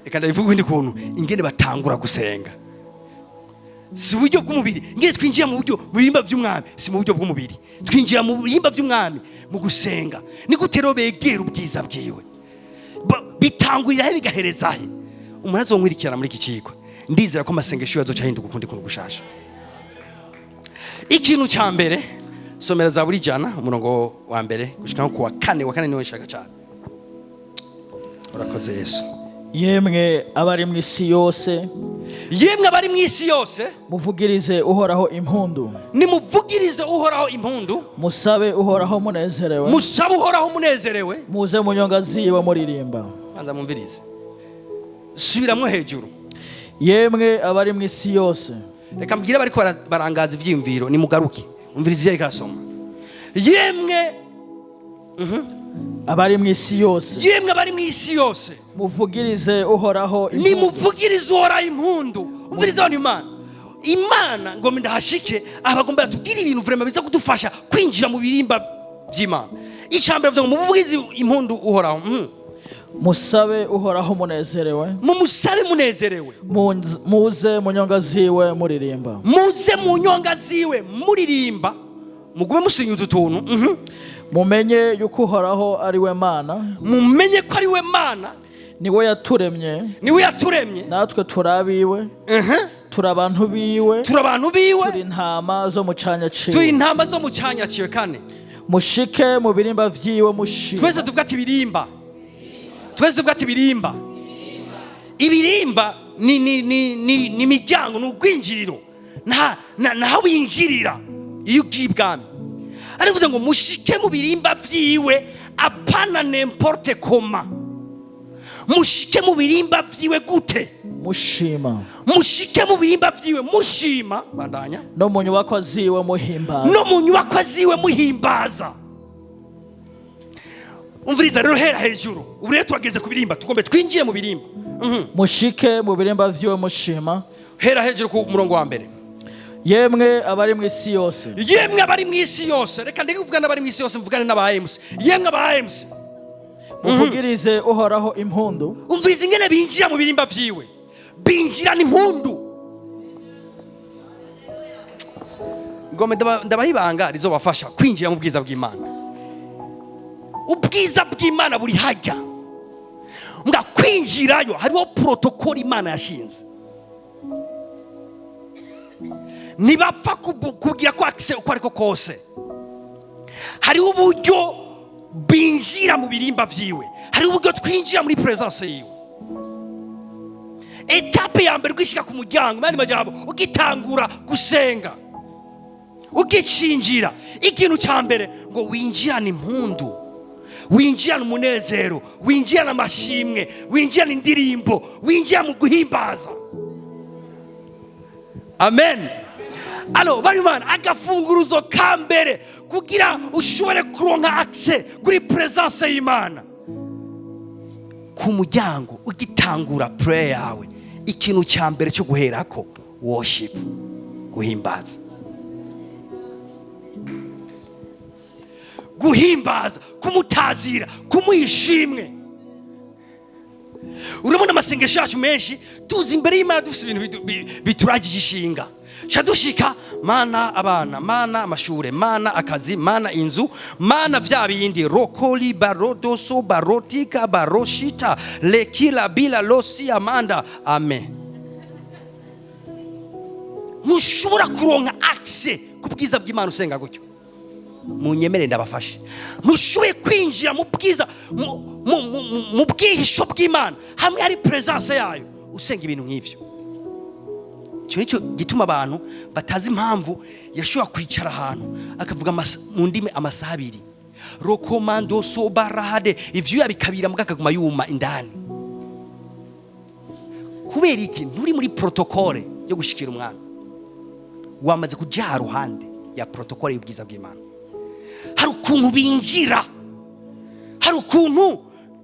Reka ndabivuga ukundi kuntu: ingene batangura gusenga si uburyo bw'umubiri. Ingene twinjira mu buryo mu birimba by'umwami si mu buryo bw'umubiri. Twinjira mu birimba by'umwami mu gusenga. Ni gute rero begera ubwiza bwiwe? Bitangurira he, bigahereza he? Umuntu azonkwirikirana muri iki kigo, ndizera ko amasengesho azoca ahinduka ukundi kuntu gushasha. Ikintu cya mbere, somera Zaburi 100, umurongo wa mbere gushika nko ku wa kane. Wa kane niwo nshaka cyane. Urakoze, Yesu. Yemwe abari mu isi yose, Yemwe abari mu isi yose, muvugirize Uhoraho impundu. Nimuvugirize Uhoraho impundu. Musabe Uhoraho munezerewe. Musabe Uhoraho munezerewe. Muze mu nyonga ziwe muririmba. Banza mumvirize, subiramwo hejuru. Yemwe abari mu isi yose. Reka mbwire bariko barangaza ivyiyumviro, nimugaruke, umvirize ivyo ariko arasoma. Yemwe abari mu isi yose, Yemwe abari mu isi yose, muvugirize Uhoraho impundu. Nimuvugirize Uhoraho impundu. Umvirize abantu, Imana ngo ndahashike aha, bagomba batubwire ibintu vraiment biza kudufasha kwinjira mu birimba by'Imana. Icambere bavuga ngo muvugirize impundu Uhoraho. Musabe Uhoraho munezerewe. Mumusabe munezerewe. Muze mu nyonga ziwe muririmba. Muze mu nyonga ziwe muririmba. Mugume musinya utu tuntu. Mumenye yuko Uhoraho ari we Mana. Mumenye ko ari we Mana. Niwe yaturemye, Niwe yaturemye, natwe turi abiwe, turi abantu biwe, turi abantu biwe, turi intama zo mu canya turi ciwe. intama zo mu cyanya ciwe. Kane. Mushike mu birimba vyiwe mushima. Twese tuvuga ati ibirimba. Twese tuvuga ati ibirimba. Ibirimba ni imiryango, ni ubwinjiriro, naho winjirira iyo ugiye ibwami. Arivuze ngo mushike mu birimba vyiwe, apana n'importe comment. Mushike mu birimba vyiwe gute? Mushima. Mushike mu birimba vyiwe mushima. Bandanya. No mu nyubakwa ziwe muhimbaza. No mu nyubakwa ziwe muhimbaza. Umviriza rero, hera hejuru. Ubu rero turageze ku birimba, tugombe twinjire mu birimba. Mushike mu birimba vyiwe mushima. Hera hejuru ku murongo wa mbere. Yemwe abari mu isi yose, Yemwe abari mu isi yose. Reka ndeke kuvuga n'abari mu isi yose, mvugane n'aba MC. Yemwe aba MC, muvugirize Uhoraho impundu. Umviriza ingene binjira mu birimba vyiwe: binjirana impundu. Ngome ndabaha ibanga rizobafasha kwinjira mu bwiza bw'Imana. Ubwiza bw'Imana buri hajya nga kwinjirayo hariho protocole Imana yashinze. Ntibapfa kugira ko accès uko ariko kose. Hariho uburyo binjira mu birimba vyiwe, hariho uburyo twinjira muri présence yiwe. Étape ya mbere, ugishika ku muryango, mani majambo, ugitangura gusenga, ugicinjira, ikintu cya mbere ngo winjirane impundu, winjirane umunezero, winjirane amashimwe, winjirane indirimbo, winjira mu guhimbaza. Amen. Alors bari, agafunguruzo ka mbere kugira ushobore kuronka accès kuri presence y'Imana ku muryango, ugitangura prayer yawe, ikintu cya mbere cyo guherako, worship, guhimbaza, guhimbaza, kumutazira, kumuha ishimwe. Urabona, amasengesho yacu menshi, tuzi imbere y'Imana dufite ibintu bituragiye ishinga. Ca dushika: Mana abana, Mana amashure, Mana akazi, Mana inzu, Mana vya bindi, rokoli barodoso barotika baroshita lekila bila losi amanda. Amen. Ntushobora kuronka accès ku bwiza bw'Imana usenga gutyo. Munyemere ndabafashe, ntushoboye kwinjira mu bwiza, mu bwihisho bw'Imana hamwe hari presence yayo, usenga ibintu nk'ivyo. Icyo nicyo gituma abantu batazi impamvu yashobora kwicara ahantu akavuga mu ndimi amasaha 2, rokomando sobarahade, ivyuya bikabira, mbwa akaguma yuma indani. Kubera iki? Nturi muri protocole yo gushikira umwana. Wamaze kuja ruhande ya protocole y'ubwiza bw'Imana. Hari ukuntu binjira, hari ukuntu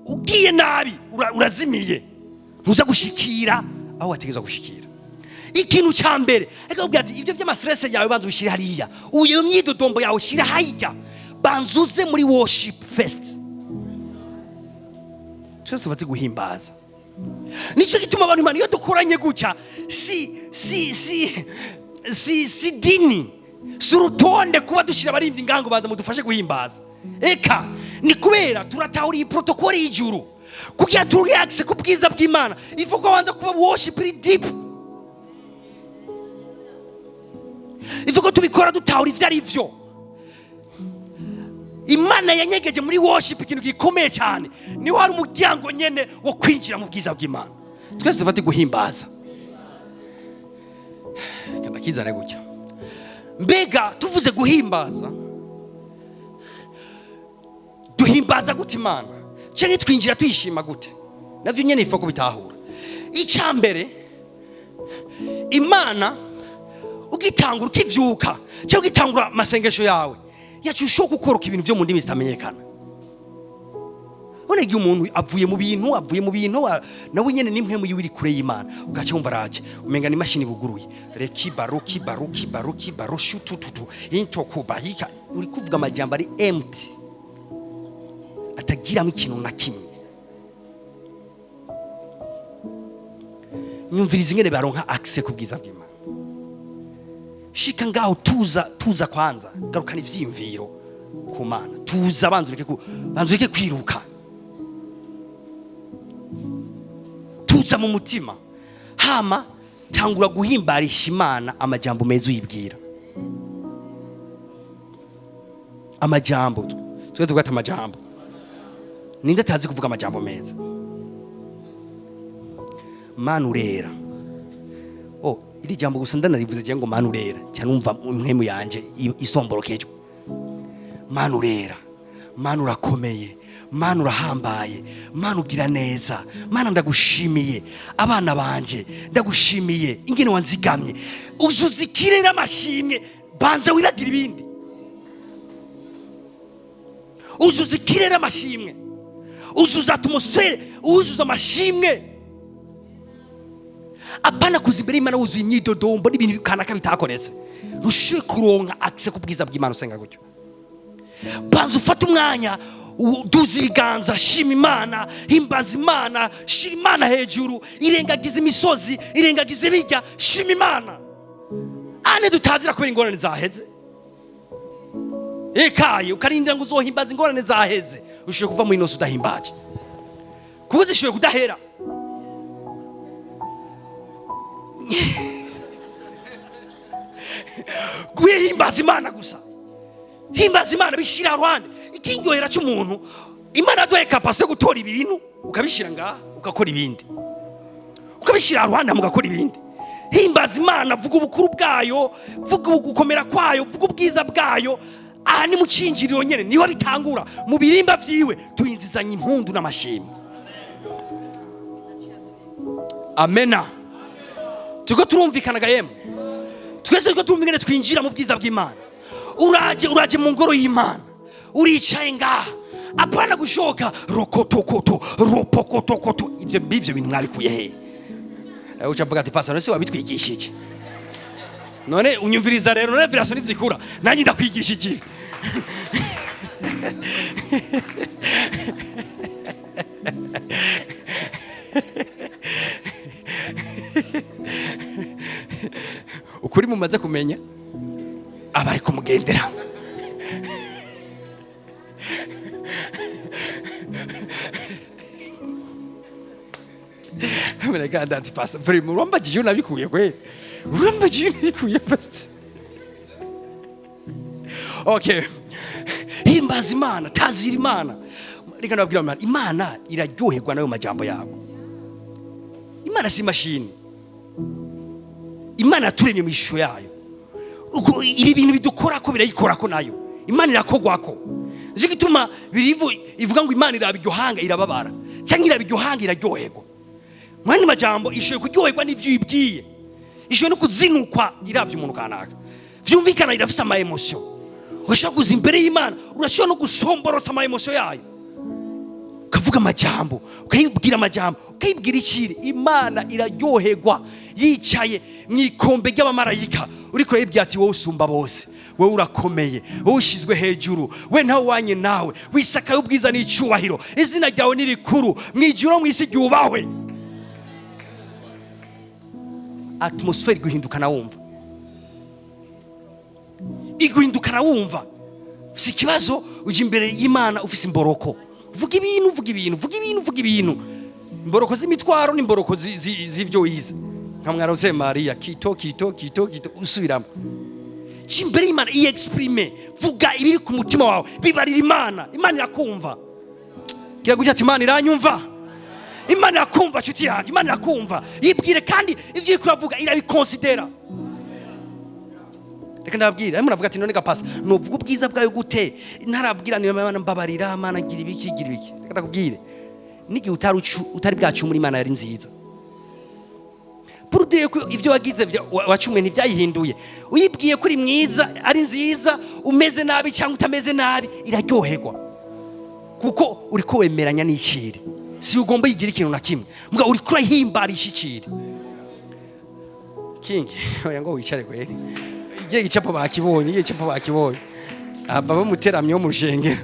ugiye nabi urazimiye, ntuza gushikira aho wategerezwa gushikira. Ikintu cya mbere akakubwira ati: "Ibyo by'ama stress yawe banza ubishyire hariya, iyo myidodombo yawe ushyire hariya, banza uze muri worship first." Twese tuba guhimbaza. Nicyo gituma abantu, Imana iyo dukoranye gutya, si dini, si urutonde kuba dushyira abaririmbyi ngango baza mudufashe guhimbaza. Eka, ni kubera turatahura iyi protocole y'ijuru. Kugira turonke accès ku bwiza bw'Imana, ivuga banza kuba worship iri deep, ivuga tubikora dutahura ivyo ari vyo. Imana yanyegeje muri worship ikintu gikomeye cyane. Niho hari umuryango nyene wo kwinjira mu bwiza bw'Imana. Twese dufate guhimbaza. Reka ndakizane gutya. Mbega tuvuze guhimbaza, duhimbaza gute Imana, cyangwa twinjira tuyishima gute? Navyo nyene ifa kubitahura. Icya mbere, Imana ugitangura, ukivyuka cyangwa ugitangura amasengesho yawe, yacu ushobora gukoroka ibintu byo mu ndimi zitamenyekana. None igihe umuntu avuye mu bintu, nawe nyene n'impwemu yiwe iri kure y'Imana, ugaca wumva araje umenga ni imashini buguruye, reki baruki baruki baruki baroshu tututu intokuba hika, uri kuvuga amajambo ari empty, atagiramo ikintu na kimwe. Nyumviriza ingene baronka accès ku bwiza bw'Imana. Shika ngaho, tuza, tuza kwanza, garukana ivyiyumviro ku Mana, tuza, banza ureke kwiruka, tuza mu mutima, hama tangura guhimbarisha Imana amajambo meza uyibwira. Amajambo twe tugata amajambo, ninde atazi kuvuga amajambo meza? Mana urera. Oh, iri jambo gusa ndanarivuze je ngo Mana urera, cyane numva impwemu yanje isomborokejwe. Mana urera, Mana urakomeye, Mana urahambaye, Mana ugira neza, Mana ndagushimiye abana banje, ndagushimiye ingene wanzigamye. Uzuza ikirere amashimwe, banza wibagira ibindi. Uzuza ikirere amashimwe, uzuza atmosphère, uzuza amashimwe. Apana kuza imbere y'Imana wuzuye imyidodombo n'ibintu kanaka bitakoretse. Ntushoboye kuronka accès ku bwiza bw'Imana usenga gutyo. Banza ufate umwanya, uduze ibiganza, shima Imana, himbaza Imana, shira Imana hejuru, irengagiza imisozi, irengagiza ibijya, shima Imana. Ane dutazira kubera ingorane zaheze, ekaye ukarindira ngo uzohimbaza ingorane zaheze. Ushoboye kuva muri inosi udahimbaje, kuko zishoboye kudahera. Guhimbaza Imana gusa, himbaza Imana, bishyira ruhande. Ikindyohera cy'umuntu, Imana yaduhaye capacité yo gutora ibintu ukabishyira ngaha, ugakora ibindi. Ukabishyira ruhande mugakora ibindi. Himbaza Imana, vuga ubukuru bwayo, vuga ugukomera kwayo, vuga ubwiza bwayo. Aha ni mu cinjiriro nyene niho bitangura. Mu birimba vyiwe tuyinzizanya impundu n'amashimwe. Amena. Turiko turumvikanaga yemwe. Twese turiko turumvikana, twinjira mu bwiza bw'Imana. Uraje mu ngoro y'Imana, uricaye ngaha, apana gushoka rokotokoto ropokotokoto. Ivyo bintu mwabikuye hehe? Uca avuga ati: "Pastor, none se wabitwigishije?" None unyumviriza rero, none viraso nizikura, nanjye ndakwigisha iki? Ukuri mumaze kumenya abari kumugendera. Mureka ati: "Pastor, vraiment urambagije, unabikuye kweli, urambagije, unabikuye, pastor." Okay, himbaza Imana, tazira Imana. Reka ndababwira, Imana, Imana iraryoherwa nayo majambo yawe. Imana si imashini. Imana yaturemye mu ishusho yayo. Ibi bintu bidukora ko birayikorako, nayo Imana irakogwako. Nicyo gituma birivu ivuga ngo Imana iraba iryo hanga irababara, cyangwa iraba iryo hanga iraryoherwa. Mu yandi majambo, ishoboye kuryoherwa n'ivyo uyibwiye, ishoboye no kuzinukwa iravye umuntu kanaka. Vyumvikana, irafise ama émotion. Urashobora kuza imbere y'Imana, urashobora no gusomborotsa ama émotion yayo, ukavuga amajambo, ukayibwira amajambo, ukayibwira ikiri. Imana iraryoherwa yicaye mu ikombe ry'abamarayika, uriko urayibwira ati: "Wowe usumba bose, wowe urakomeye, wowe ushyizwe hejuru, we ntawe wanye nawe, wisakaye ubwiza n'icyubahiro, izina ryawe ni rikuru mu ijuru no mu isi, ryubahwe." Atmosphère iguhindukana wumva, iguhindukana wumva. Si ikibazo ujya imbere y'Imana ufise imboroko, vuga ibintu, vuga ibintu, vuga ibintu, vuga ibintu, imboroko z'imitwaro n'imboroko z'ivyo wize, nka mwaronse Mariya kito kito kito kito, usubiramo. Jya imbere y'Imana, iyi exprime, vuga ibiri ku mutima wawe, bibarira Imana. Imana irakumva. Gira gutya ati: "Imana iranyumva." Imana irakumva, nshuti yanjye, Imana irakumva. Yibwire, kandi ibyo uriko uravuga irabikonsidera. Reka ndababwira, arimo muravuga ati: "None gapasa nuvuga ubwiza bwayo gute? Ntarabwira niyo Mana mbabarira, Mana gira ibiki, gira ibiki." Reka ndakubwire, n'igihe utari bwacumura, Imana yari nziza. Purudiye ko ibyo wagize wacumuye ntibyayihinduye. Uyibwiye ko uri mwiza, ari nziza, umeze nabi cyangwa utameze nabi, iraryoherwa kuko uri ko wemeranya n'ikiri. Si ugomba yigira ikintu na kimwe mbwa uri kurahimbarisha ikiri kingi. Oya, ngo wicare kweri. Igihe gicapo bakibonye, igihe gicapo bakibonye, aba bamuteramye wo mu rushengero.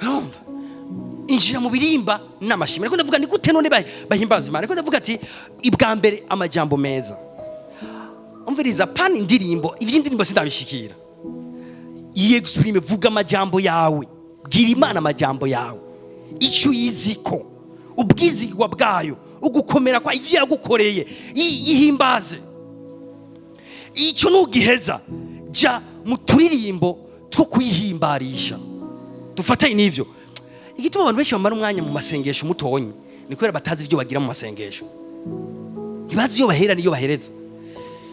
Urumva, injira mu birimba n'amashimwe. Ariko ndavuga ni gute none bahimbaza Imana? Ariko ndavuga ati: ibwa mbere, amajambo meza. Umviriza, pani indirimbo, iby'indirimbo sindabishikira. Iyi exprime, vuga amajambo yawe, bwira Imana amajambo yawe, icyo uyiziko, ubwizigwa bwayo, ugukomera kwa ivyo yagukoreye, yihimbaze. Icyo nugiheza, jya mu turirimbo two kuyihimbarisha dufatanye n'ivyo. Igituma abantu benshi bamara umwanya mu masengesho mutonyi ni kubera batazi ibyo bagira mu masengesho, ntibazi iyo bahera n'iyo bahereza.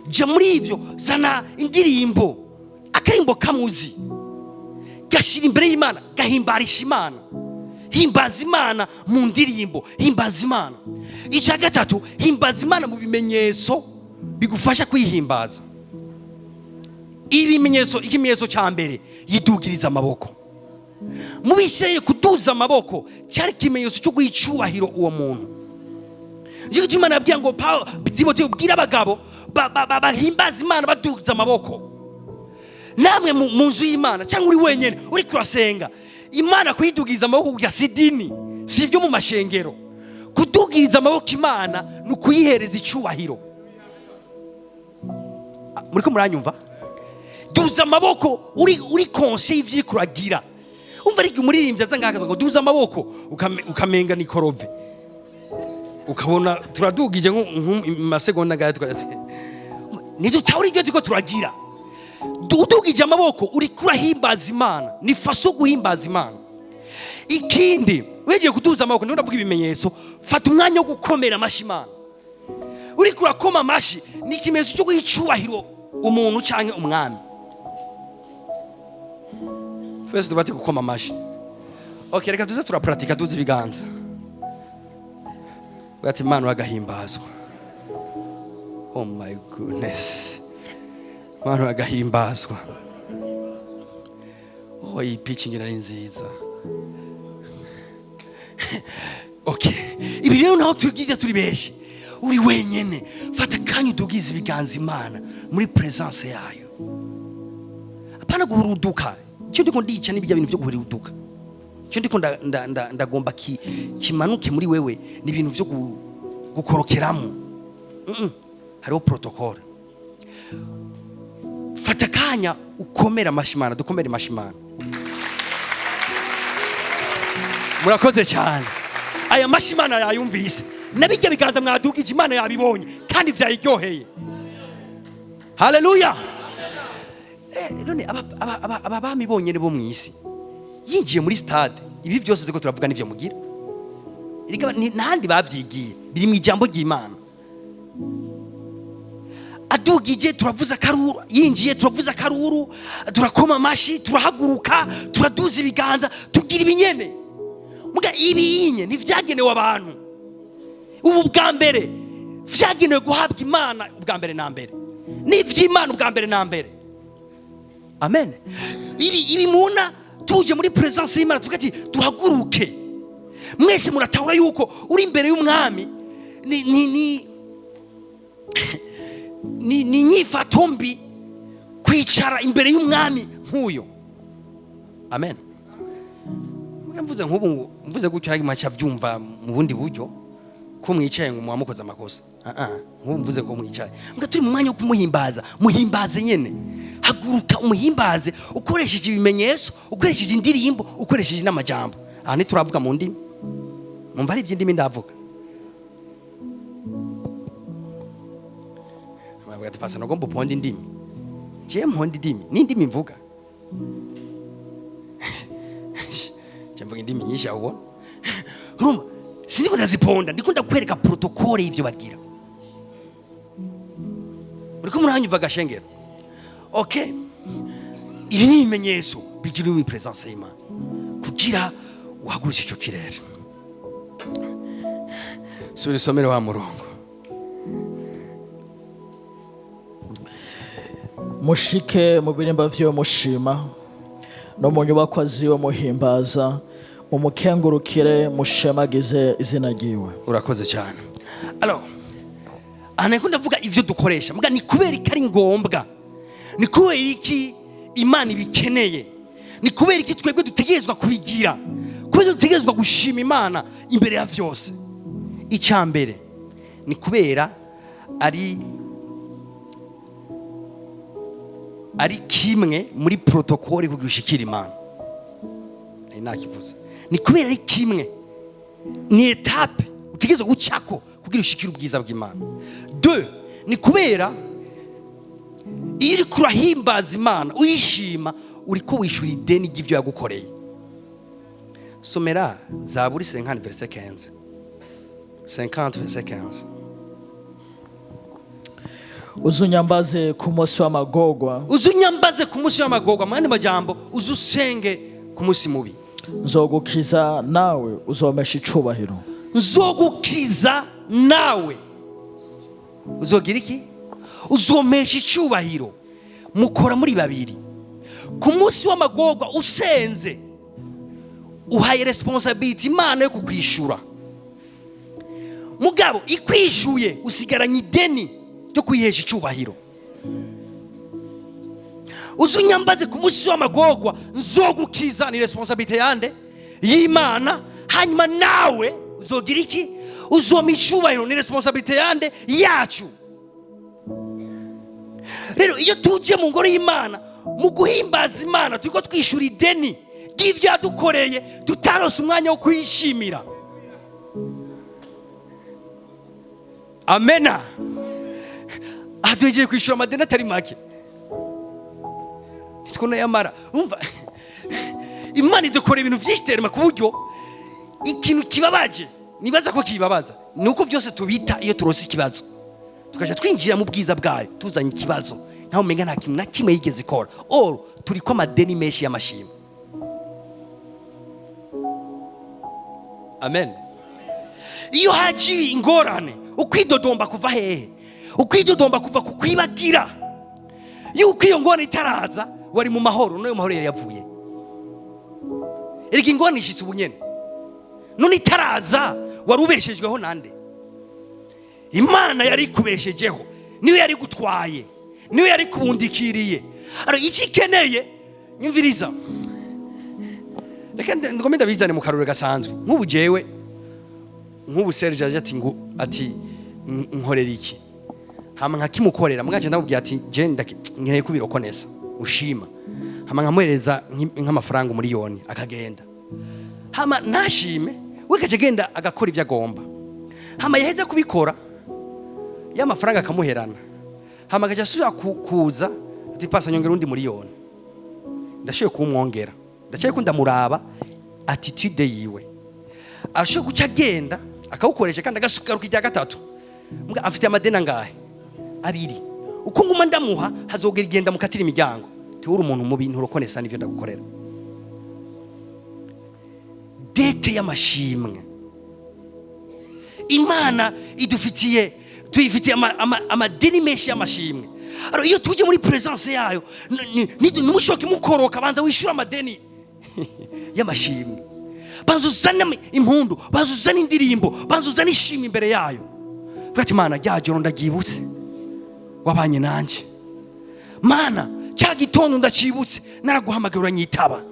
Jya muri ivyo, zana indirimbo, akarimbo kamuzi, gashyira imbere y'Imana, gahimbarisha Imana. Himbaza Imana mu ndirimbo, himbaza Imana. Icya gatatu, himbaza Imana mu bimenyetso bigufasha kwihimbaza. Ibimenyetso, ikimenyetso cya mbere, yidugiriza amaboko. Mu Bisirayeli, kuduza amaboko cyari ikimenyetso cyo guha icyubahiro uwo muntu. Nicyo gituma Imana yabwira ngo Pawulo, Timoteyo, bwira abagabo bahimbaza Imana baduza amaboko. Namwe mu nzu y'Imana cyangwa uri wenyine uri kurasenga Imana, kuyidugiriza amaboko kugira si dini, si ibyo mu mashengero. Kudugiriza amaboko Imana ni ukuyihereza icyubahiro. Ah, muriko muranyumva? Duza amaboko uri conscient y'ivyo uriko uragira. Umva, ariko umuririmbyi aza ngaha ngo duza amaboko, ukamenga ni korove, ukabona turadugije nko mu masegonda ngaya, ntidutahura ibyo turiko turagira. Udugije amaboko, uriko urahimbaza Imana, ni façon guhimbaza Imana. Ikindi Wegiye kuduza amaboko, niho ndavuga ibimenyetso. Fata umwanya wo gukomera amashyi Imana. Uriko urakoma amashyi, ni ikimenyetso cyo guha icyubahiro umuntu cyangwa umwami. Twese dufate gukoma amashyi. Okay, reka tuze turapuratika, duze ibiganza. Ati: "Imana uragahimbazwa." Oh my goodness, Imana uragahimbazwa. Oh, iyi pitch ngira ari nziza. Okay, ibi rero naho tugize turi benshi, uri wenyene, fata akanya udugize ibiganza Imana muri presence yayo. Apana guhuruduka. Icyo ndiko ndica n'ibijya bintu byo guhuruduka. Icyo ndiko ndagomba kimanuke muri wewe ni ibintu byo gukorokeramo. Hariho protocole. Fata akanya ukomere amashyi Imana. Dukomere amashyi Imana. Murakoze cyane. Aya mashyi Imana yayumvise, nabijya biganza mwadugije Imana yabibonye kandi vyayiryoheye. Haleluya. None aba bami bonyene bo mw'isi yinjiye muri stade, ibi byose turiko turavuga nivyo mugira. Erega ntahandi bavyigiye, biri mu ijambo ry'Imana. Adugije turavuza akaruru, yinjiye turavuza akaruru, turakoma amashi, turahaguruka, turaduza ibiganza, tugira ibinyene. Muga ibi yinye ntivyagenewe abantu. Ubu bwa mbere vyagenewe guhabwa Imana ubwa mbere na mbere, n'ivy'Imana ubwa mbere na mbere. Amen. Ibi mubona tuje muri presence y'Imana, tuvuga ati duhaguruke. Mwese muratahura yuko uri imbere y'umwami ni inyifato mbi kwicara imbere y'umwami nk'uyo. Amen. Muga mvuze nk'ubu ngo mvuze gutyo nagi macha vyumva mu bundi buryo ko mwicaye ngo muwamukoze amakosa. Ah ah, nk'ubu mvuze ngo mwicaye, mbwa turi mu mwanya wo kumuhimbaza, muhimbaze nyene. Haguruka umuhimbaze ukoresheje ibimenyetso, ukoresheje indirimbo, ukoresheje n'amajambo. Aha ntituravuga mu ndimi, mumva ari iby'indimi ndavuga. Bavuga ati: "Pasa nagomba uponde indimi." Je mponde indimi n'indimi mvuga? Je mvuga indimi nyinshi aho ubona. Urumva siniko ndaziponda, ndiko ndakwereka protocole y'ivyo bagira. Uriko muranyumva gashengero? Okay, ibi ni ibimenyetso bigira muri presence y'Imana kugira uhagurutse ico kirere. Subira isomere wa murongo. Mushike mu birimba vyiwe mushima, no mu nyubakwa ziwe muhimbaza, mumukengurukire, mushemagize izina ryiwe. Urakoze cyane. Alors, aha nariko ndavuga ivyo dukoresha. Muga ni kubera iki ari ngombwa? Ni kubera iki Imana ibikeneye? Ni kubera iki twebwe dutegerezwa kubigira? Kubera dutegerezwa gushima Imana imbere ya vyose? Icya mbere ni kubera ari kimwe muri protocole kugira ushikire Imana. Nari nakivuze. Ni kubera ari kimwe, ni etape utegerezwa gucako kugira ushikire ubwiza bw'Imana. Deux, ni kubera iyo uriko urahimbaza Imana uyishima, uriko wishura ideni ry'ivyo yagukoreye. Somera Zaburi 50 verset 15. 50 verset 15. Uzunyambaze ku munsi w'amagorwa. Uzunyambaze ku munsi w'amagorwa, mu yandi majambo uzusenge ku munsi mubi. Nzogukiza nawe uzomesha icubahiro. Nzogukiza nawe uzogira iki? Uzomesha icubahiro. Mukora muri babiri. Ku munsi w'amagorwa usenze, uhaye responsibility Imana yo kukwishura. Mugabo ikwishuye, usigaranye ideni ryo kwihesha icubahiro. Uzunyambaze ku munsi w'amagorwa nzogukiza, ni responsibility yande? Y'Imana. Hanyuma nawe uzogira iki? Uzoma icubahiro, ni responsibility yande? Yacu. Rero iyo tuje mu ngoro y'Imana mu guhimbaza Imana, turiko twishura ideni ry'ivyo yadukoreye tutarose umwanya wo kuyishimira. Amena. Aha duhejeje kwishura amadeni atari make, nitwo nayamara. Umva, Imana idukora ibintu byinshi terema ku buryo Ikintu kibabaje, nibaza ko kibabaza, ni uko byose tubita iyo turose ikibazo, tukaja twinjira mu bwiza bwayo tuzanye ikibazo, nkaho umenga nta kintu na kimwe yigeze ikora. Or turi ko amadeni menshi y'amashimwe. Amen. Iyo haciye ingorane, ukwidodomba kuva hehe? Ukwidodomba kuva ku kwibagira yuko iyo ngorane itaraza wari mu mahoro, n'ayo mahoro yari yavuye. Erega ingorane ishitse ubu nyene, none itaraza wari ubeshejweho nande? Imana yari ikubeshejeho, niyo yari igutwaye, niyo yari ikubundikiriye. Aro icyo ikeneye, nyumviriza, reka ngome ndabizane mu karore gasanzwe. Nk'ubu jewe, nk'ubu Serge aje ati ngo ati nkorera iki, hama nkakimukorera, mwaje ndamubwira ati je nkeneye kubirokonesa ushima, hama nkamuhereza nk'amafaranga 1,000,000, akagenda, hama nashime, we kaje agenda agakora ibyo agomba, hama yaheza kubikora ya mafaranga akamuherana, hama agaca asubira kuza ati pasa nyongera undi 1,000,000. Ndashoboye kumwongera, ndacaye ko ndamuraba attitude yiwe, arashoboye guca agenda akawukoresha kandi agasukaruka irya gatatu. Mbwa afite amadeni angahe? 2. Uko nguma ndamuha hazogera igenda mukatira imiryango, tiwuri umuntu mubi, nturokonesa n'ivyo ndagukorera. Dete y'amashimwe Imana idufitiye, tuyifitiye amadeni menshi y'amashimwe. Alors iyo tuje muri presence yayo, nimushoke mukoroka, banza wishura amadeni y'amashimwe, banza uzane impundu, banza uzane indirimbo, banza uzane ishimwe imbere yayo. Vuga ati Mana, rya joro ndaryibutse wabanye nanje, Mana cya gitondo ndacibutse naraguhamagara uranyitaba,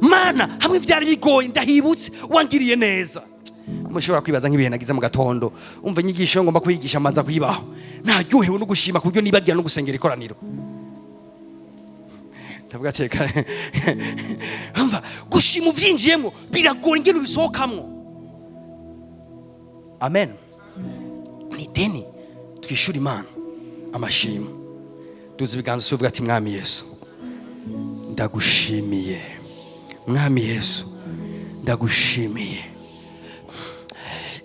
Mana hamwe vyari bigoye ndahibutse wangiriye neza. Mushobora kwibaza nk'ibihe nagize mu gatondo, umva inyigisho ngomba kuyigisha manza kuyibaho, naryohewe no gushima ku buryo nibagira no gusengera ikoraniro. Ndavuga ati reka, umva gushima uvyinjiyemo biragora ingene ubisohokamwo. Amen. Ni deni twishura Imana amashimwe. Duze ibiganza tuvuga ati Mwami Yesu ndagushimiye, Mwami Yesu ndagushimiye.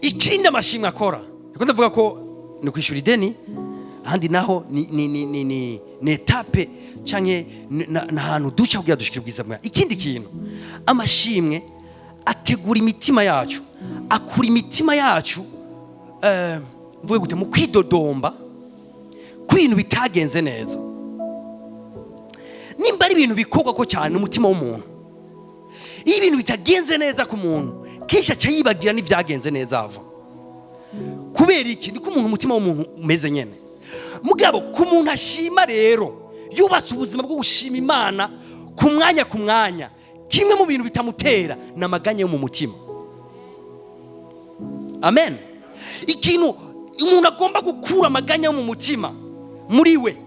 Ikindi amashimwe akora, niko ndavuga ko ni kwishura ideni, ahandi naho ni etape canke na hantu duca kugira dushikire ubwiza bwawe. Ikindi kintu amashimwe ategura imitima yacu, akura imitima yacu, mvuge gute, mu kwidodomba kw'ibintu bitagenze neza. Nimba ari ibintu bikorwa ko cyane umutima w'umuntu, iyo ibintu bitagenze neza ku muntu kenshi aca yibagira n'ibyagenze neza ava. Kubera iki? Niko umuntu umutima w'umuntu umeze nyene. Mugabo ku muntu ashima rero, yubatse ubuzima bwo gushima Imana ku mwanya ku mwanya, kimwe mu bintu bitamutera ni amaganya yo mu mutima. Amen. Ikintu umuntu agomba gukura amaganya yo mu mutima muri we,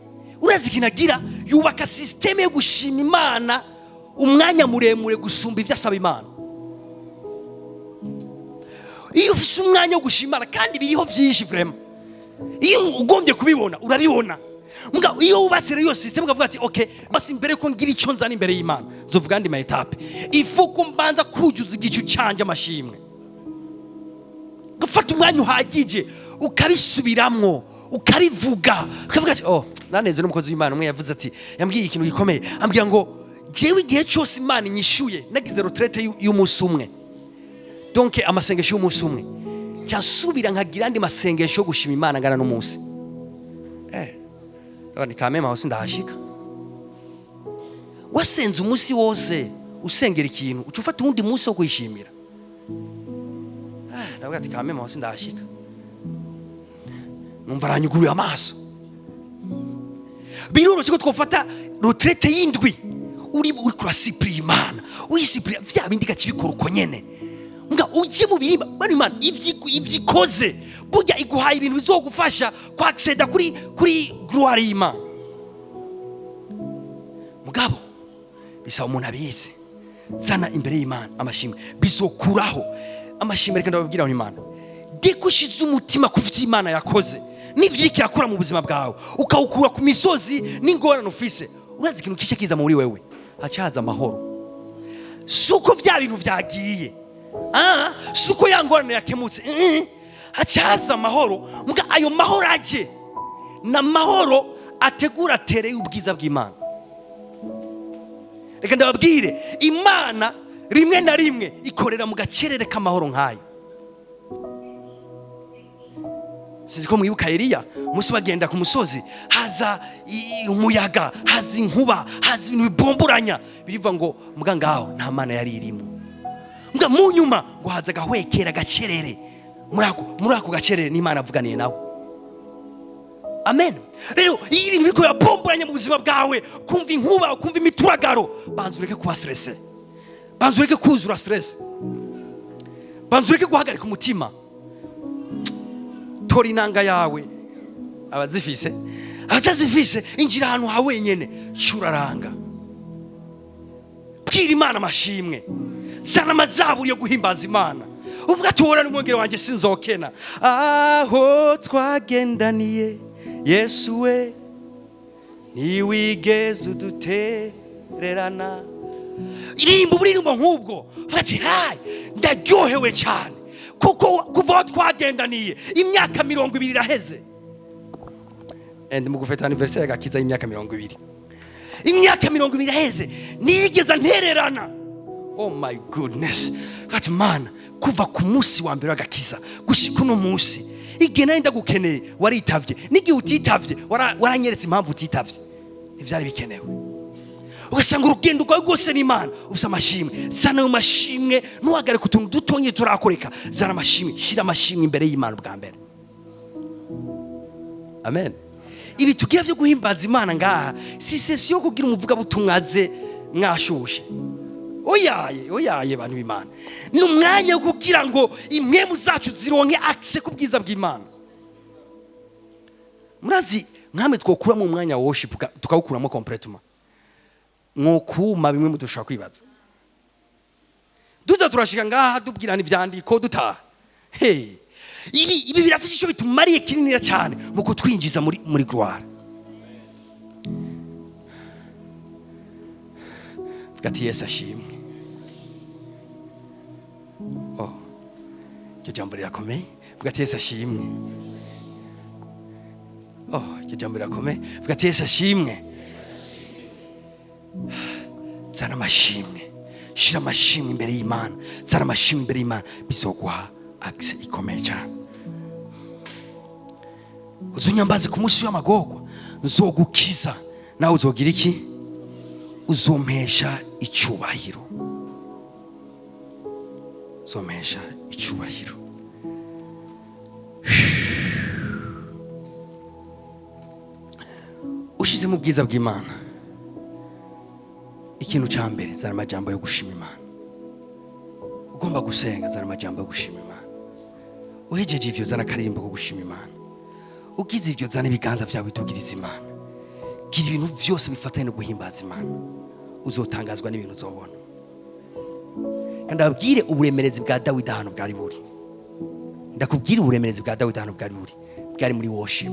urazi ikintu agira, yubaka systeme yo gushima Imana umwanya muremure gusumba ivyo asaba Imana. Iyo ufise umwanya wo gushima Imana, kandi biriho vyinshi vraiment, iyo ugombye kubibona urabibona. Mbwa iyo wubatse rero iyo systeme ukavuga ati okay, basi mbere ko ngira ico nzana imbere y'Imana, nzovuga andi ma etape, ifu ko mbanza kujuza igicu canje amashimwe, gufata umwanya uhagije ukabisubiramwo, ukabivuga, ukavuga ati oh, naneze n'umukozi w'Imana umwe yavuze ati, yambwiye ikintu gikomeye, ambwira ngo jewe igihe cyose Imana inyishuye nagize retraite y'umunsi umwe, donc amasengesho y'umunsi umwe, cyasubira nkagira andi masengesho yo gushima Imana ngana n'umunsi. Ni kamema aho sindahashika. Wasenze umunsi wose usengera ikintu, uca ufata uwundi munsi wo kwishimira. Ndavuga ati kamema aho sindahashika. Numva aranyuguruye amaso. Biroroshye ko twofata retraite y'indwi uri kurasipira Imana, uyisipira vya bindi gakibikora uko nyene. Mbwa uje mu birimba, bari Imana ivyikoze, burya iguhaye ibintu bizogufasha kwacceda kuri gloire y'Imana. Mugabo bisaba umuntu abizi, zana imbere y'Imana amashimwe, bizokuraho amashimwe. Reka ndababwira Imana, dekushize umutima ku vyo Imana yakoze n'ivyiki yakora mu buzima bwawe, ukawukura ku misozi n'ingorane ufise, urazi ikintu kice kiza muri wewe, hacaza amahoro. Suko vya bintu vyagiye, Si uko ya ngorane yakemutse. Hacaza amahoro. Mbwa ayo mahoro aje ni amahoro ategura tereye ubwiza bw'Imana. Reka ndababwire, Imana rimwe na rimwe ikorera mu gacerere k'amahoro nk'ayo. Sinzi ko mwibuka Eliya, umunsi bagenda ku musozi haza umuyaga, haza inkuba, haza ibintu bibomboranya, birivuga ngo mbwa ngaho nta mana yari irimo. Mbwa mu nyuma ngo haza agahwekera gacerere, muri ako gacerere n'Imana avuganiye nawe. Amen. Rero iyo ibintu biriko birabomboranya mu buzima bwawe, kumva inkuba, kumva imituragaro, banza ureke kuba stresse, banza ureke kuzura stress, banza ureke guhagarika umutima. Tora inanga yawe, abazifise, abatazifise, injira ahantu ha wenyene, curaranga, bwira Imana amashimwe, zana amazaburi yo guhimbaza Imana, uvuga ati uhora n'umwungere wanjye sinzokena, aho twagendaniye Yesu we ntiwigeze udutererana. Irimbo uburirimbo nk'ubwo, uvuga ati hayi ndaryohewe cyane kuko kuva aho twagendaniye imyaka 20 iraheze. And mu gufeta anniversaire gakiza y'imyaka 20, imyaka 20 iraheze nigeze ntererana. Oh my goodness. Ati Mana, kuva ku munsi wa mbere w'agakiza gushika uno munsi, igihe nari ndagukeneye waritavye, n'igihe utitavye waranyeretse impamvu utitavye, ntivyari bikenewe. Ugasanga urugendo rwawe rwose n'Imana ubusa amashimwe. Zana ayo mashimwe, ntuhagarike utuntu dutonye turakoreka. Zana amashimwe, shira amashimwe imbere y'Imana bwa mbere. Amen. Ibi tugira byo guhimbaza Imana ngaha si sesiyo kugira umuvugabutumwa aze mwashushe. Oyaye, oyaye bantu b'Imana. Ni umwanya wo kugira ngo impwemu zacu zironke access ku bwiza bw'Imana. Murazi nkamwe twokuramo umwanya wa worship tukawukuramo complètement, mwokuma bimwe mudushobora kwibaza. Duza turashika ngaha tubwirana ivyandiko dutaha. Hey, ibi birafise ico bitumariye kinini cyane mu kutwinjiza muri gloire. Vuga ati Yesu ashimwe. Oh, iryo jambo rirakomeye. Vuga ati Yesu ashimwe. Oh, iryo jambo rirakomeye. Vuga ati Yesu ashimwe. Zana amashimwe, shira amashimwe imbere y'Imana, zana amashimwe imbere y'Imana, bizoguha access ikomeye cyane. Uzunyambaze ku munsi w'amagorwa, nzogukiza, nawe uzogira iki? Uzompesha icyubahiro. Uzompesha icyubahiro. Ushize mu bwiza bw'Imana, ikintu cya mbere, zana amajambo yo gushima Imana. Ugomba gusenga, zana amajambo yo gushima Imana. Uhejeje ivyo, zana akaririmbo ko gushima Imana. Ugize ivyo, zana ibiganza vyawe bitugiriza Imana. Gira ibintu vyose bifatanye no guhimbaza Imana. Uzotangazwa n'ibintu uzobona. Kandi ababwire uburemerezi bwa Dawidi ahantu bwari buri. Ndakubwira uburemerezi bwa Dawidi ahantu bwari buri. Bwari muri worship.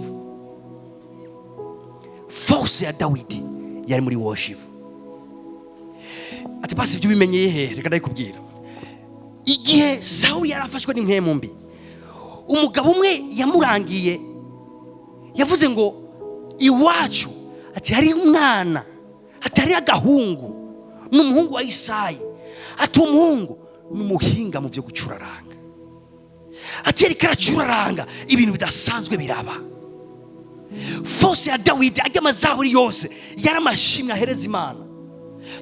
Force ya Dawidi yari muri worship. Ati basi ibyo ubimenyeye he? Reka ndabikubwira. Igihe Sawuli yarafashwe n'impwemu mbi, umugabo umwe yamurangiye yavuze ngo iwacu ati hari umwana, ati hari agahungu, ni umuhungu wa Isayi. Ati umuhungu ni umuhinga mu byo gucuraranga. Ati yariko aracuraranga ibintu bidasanzwe biraba. Force ya Dawidi ajya amazaburi yose yari amashimwe ahereza Imana.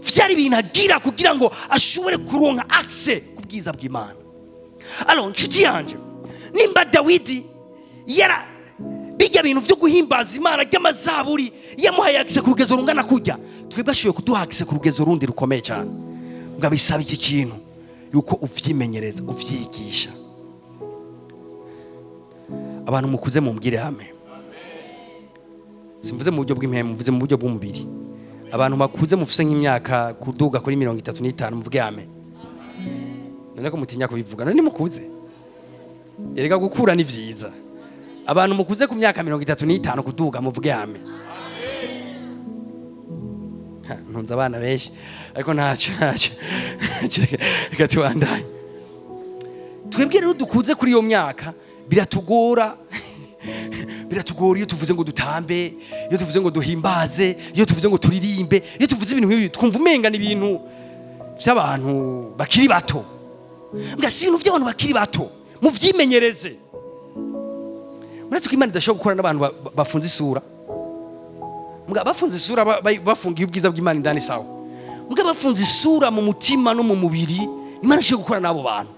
Vyari ibintu agira kugira ngo ashobore kuronka access ku bwiza bw'Imana. Alors nshuti yanje, nimba Dawidi yara bijya bintu byo guhimbaza Imana ry'amazaburi yamuhaye access ku rugezo rungana kujya, twebwe ashoboye kuduha access ku rugezo rundi rukomeye cyane. Mbwa bisaba iki kintu yuko uvyimenyereza, uvyigisha. Abantu mukuze mumbwire amen. Simvuze mu buryo bw'impemu, mvuze mu buryo bw'umubiri. Abantu bakuze mufise nk'imyaka kuduga kuri 35 muvuge amen. None ko mutinya kubivuga, none mukuze. Erega gukura ni vyiza. Abantu mukuze ku myaka 35 kuduga muvuge amen. Ntunze abana benshi ariko ntacyo. Reka tubandanye. Twebwe rero dukuze kuri iyo myaka, biratugora, biratugora iyo tuvuze ngo dutambe, iyo tuvuze ngo duhimbaze, iyo tuvuze ngo turirimbe, iyo tuvuze ibintu nk'ibi, twumva umenga ni ibintu by'abantu bakiri bato. Nga si ibintu by'abantu bakiri bato, muvyimenyereze. Murazi ko Imana idashobora gukora n'abantu bafunze isura. Mbwa bafunze isura, bafungiye ubwiza bw'Imana indani, sawa. Mbwa bafunze isura mu mutima no mu mubiri, Imana ishobora gukora n'abo bantu.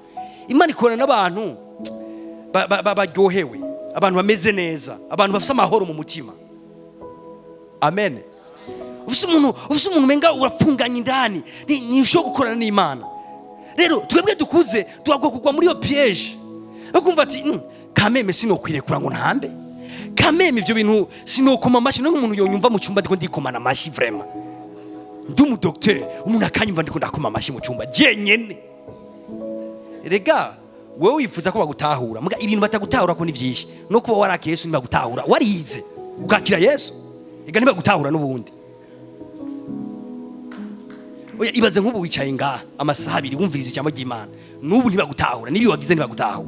Imana ikorana n'abantu baryohewe, abantu bameze neza, abantu bafite amahoro mu mutima. Amen. Ufise umuntu umenga urafunganye indani, ntushobora gukorana n'Imana. Rero twebwe dukuze tugakwiye kugwa muri iyo piège yo kumva ati: "Kameme sinokwirekura ngo ntambe, kameme ibyo bintu sinokoma amashyi." No umuntu yonyumva mu cyumba ndiko ndikomana amashyi, vraiment ndi umudokiteri, umuntu akanyumva ndiko ndakoma amashyi mu cyumba jenyene. Rega wowe wifuza ko bagutahura, muga ibintu batagutahura ko ni byinshi. No kuba warakiye Yesu ntibagutahura, warize ukakira Yesu, ega ntibagutahura n'ubundi. Oya, ibaze nk'ubu wicaye ngaha amasaha 2 wumviriza ijambo ry'Imana, n'ubu ntibagutahura, n'ibi wagize ntibagutahura.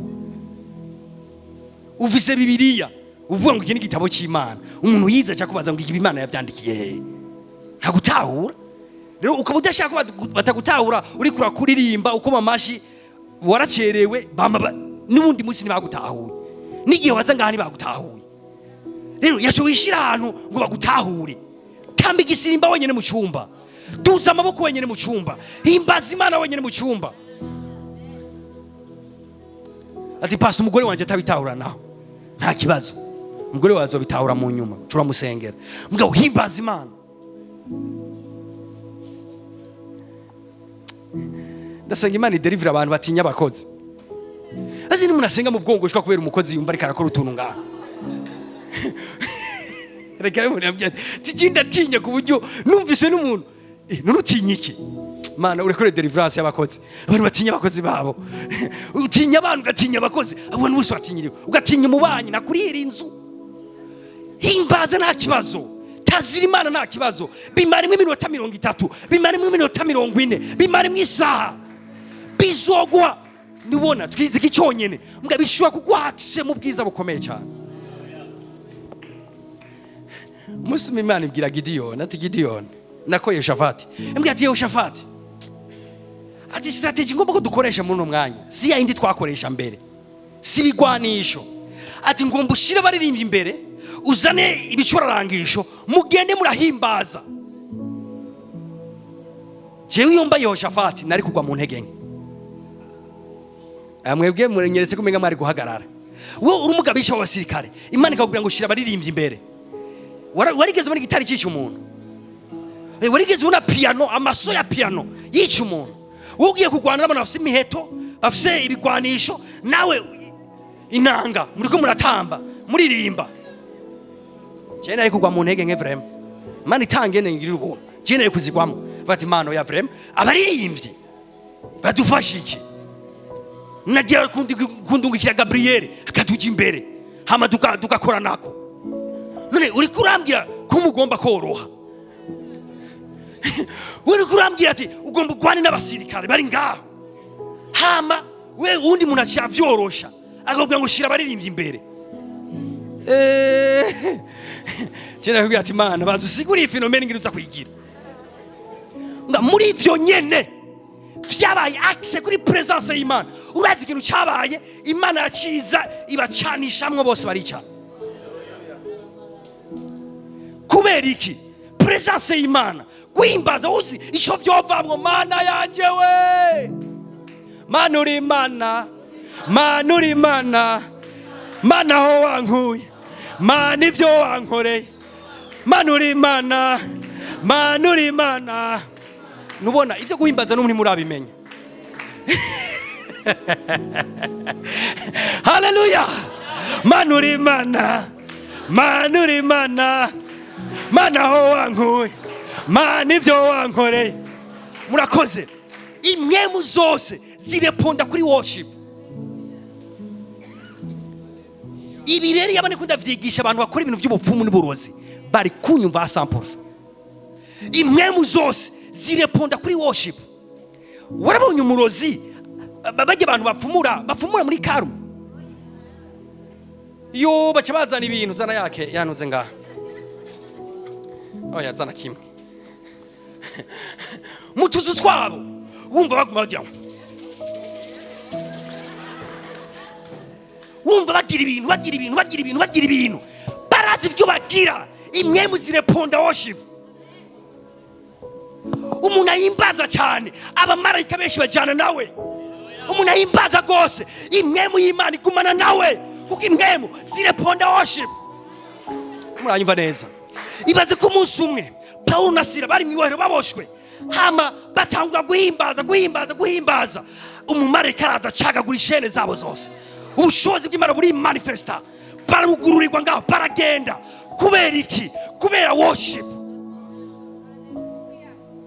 Ufise Bibiliya, uvuga ngo iki ni igitabo cy'Imana, umuntu yize aca kubaza ngo ibi Imana yavyandikiye hehe? Ntagutahura. Rero ukaba udashaka ko batagutahura, uriko urakuririmba, ukoma amashyi, waracerewe, bama n'ubundi munsi ntibagutahuye, n'igihe waza ngaha ntibagutahuye. Rero yaco wishira ahantu ngo bagutahure. Tamba igisirimba wenyene mu cyumba, duza amaboko wenyene mu cyumba, himbaza Imana wenyene mu cyumba. Ati: "Pasi umugore wanje atabitahura." Naho nta kibazo, umugore wawe azobitahura mu nyuma, turamusengera. Mugabo himbaza Imana. Ndasenga Imana idelivre abantu batinya abakozi. Azi ni umuntu asenga mu bwongoshwa kubera umukozi yumva ariko arakora utuntu ngaha. Reka rero, umuntu yambwiye ati: "Tijye ndatinya ku buryo numvise n'umuntu." None utinya iki? Mana, urekore deliverance y'abakozi, abantu batinya abakozi babo. Utinya abantu, ugatinya abakozi, abantu bose batinyiriwe, ugatinya umubanyi nakurihira inzu. Himbaza, nta kibazo. Tazira Imana, nta kibazo. Bimarimo iminota 30, bimarimo iminota 40, bimarimo isaha, bizoguha. Nibona twize iki cyonyine, mbwa bishobora kuguha accès mu bwiza bukomeye cyane. Umunsi umwe Imana ibwira Gidiyoni ati: "Gidiyoni," nako Yehoshafati, imbwira ati: "Yehoshafati," ati, "stratégie ngomba ko dukoresha muri uno mwanya si ya yindi twakoresha mbere, si ibigwanisho." Ati: "Ngomba ushyire abaririmbyi imbere, uzane ibicurarangisho, mugende murahimbaza." Jewe iyo mba Yehoshafati nari kugwa mu ntege nke. Aya mwebwe murenyeretse ko umenga mwari guhagarara. Wowe uri umugabisha w'abasirikare, Imana ikakubwira ngo shira abaririmbyi imbere. Warigeze ubona igitari cyica umuntu? Warigeze ubona piano, amaso ya piano yica umuntu? Wowe ugiye kurwana n'abantu bafise imiheto, bafise ibigwanisho, nawe inanga, muriko muratamba, muririmba. Jewe nari kugwa mu ntege nke vraiment. Imana itange ngirira ubuntu, jewe nari kuzigwamo. Bati: "Imana ya vraiment, abaririmbyi badufasha iki?" Nagira kundungikira Gabriel akatuja imbere, hama tugakora nako. None uriko urambwira ko mugomba koroha, uriko urambwira ati ugomba urwane n'abasirikare bari ngaho, hama we uwundi muntu aciye avyorosha akakubwira ngo shira abaririmbyi imbere. Je nakubwira ati: "Mana, banza usigure iyi phénomène ngira uza kuyigira." Nga muri ivyo nyene vyabaye accès kuri présence y'Imana. Urazi ikintu cyabaye? Imana yaciza ibacanishamwo, bose baricana. Kubera iki? Présence y'Imana, guhimbaza. Uzi ico vyovamwo? Mana yanje we, Mana uri Imana, Mana uri Imana, Mana aho wankuye, Mana ibyo wankoreye, Mana uri Imana, Mana uri Imana. Nubona ibyo guhimbaza n'ubu ntimurabimenya. Haleluya! Mana uri Imana, Mana uri Imana, Mana aho wankuye, Mana ibyo wankoreye. Murakoze. Impwemu zose zireponda kuri worship. Ibi rero yabone ko ndavyigisha abantu bakora ibintu by'ubupfumu n'uburozi, bari kunyumva 100%. Impwemu zose zireponda kuri worship. Warabonye umurozi Bajya abantu bapfumura muri calme, yo baca bazana ibintu. Zana yake yanuze ngaha. Oya, zana kimwe mu tuzu twabo, wumva baguma bagira ngo, wumva bagira ibintu, bagira ibintu, bagira ibintu, bagira ibintu. Barazi ibyo bagira. Impwemu zireponda worship. Umuntu ahimbaza cyane, abamarayika benshi bajyana nawe. Umuntu ahimbaza rwose, impwemu y'Imana igumana nawe, kuko impwemu zireponda worship. Muranyumva neza? Ibaze ko umunsi umwe Pawulo na Sila bari mu ibohero baboshwe, hama batangura guhimbaza, guhimbaza, guhimbaza. Umumarayika araza acagagura ishene zabo zose. Ubushobozi bw'Imana buri manifesta, barugururirwa ngaho, baragenda. Kubera iki? Kubera worship.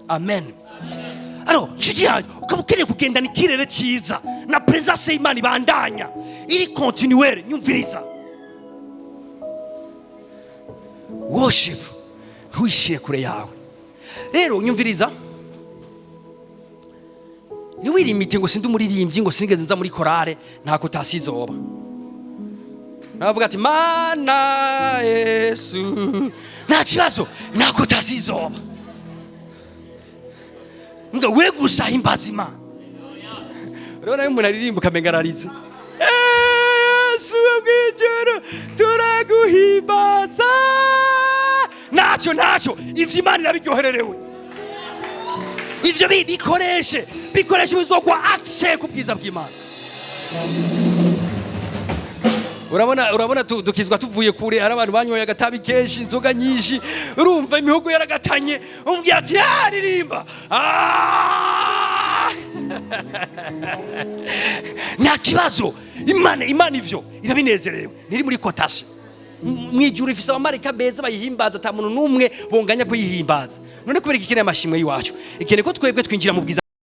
Amen. Alors, nshuti yanjye, ukaba ukeneye kugendana ikirere cyiza na presence y'Imana ibandanya iri continuelle, nyumviriza, worship ntuyishyire kure yawe. Rero nyumviriza, ntiwirimite ngo sindi umuririmbyi, ngo sinigeze nza muri korale. Ntako utasizoba navuga ati: "Mana Yesu." Nta kibazo, ntako utasizoba ngo we gusa himbaza Imana. Urabona iyo umuntu aririmba ukamenga ararize: "Yesu wo mw'ijuru, turaguhimbaza." Ntacyo, ntacyo, ivyo Imana irabiryohererewe. Ivyo bikoreshe, bikoreshe, bizogwa accès ku bwiza bw'Imana. Urabona dukizwa tuvuye kure. Hari abantu banyoye agatabi kenshi, inzoga nyinshi, urumva imihogo yaragatanye. Umbwira ati: "Aririmba." Ah! Nta kibazo, Imana ivyo irabinezerewe, ntiri muri cotation. Mwijuru ifise abamarayika beza bayihimbaza, ata muntu n'umwe bonganya kuyihimbaza. None kubera iki ikeneye amashimwe y'iwacu? Ikeneye ko twebwe twinjira mu bwiza.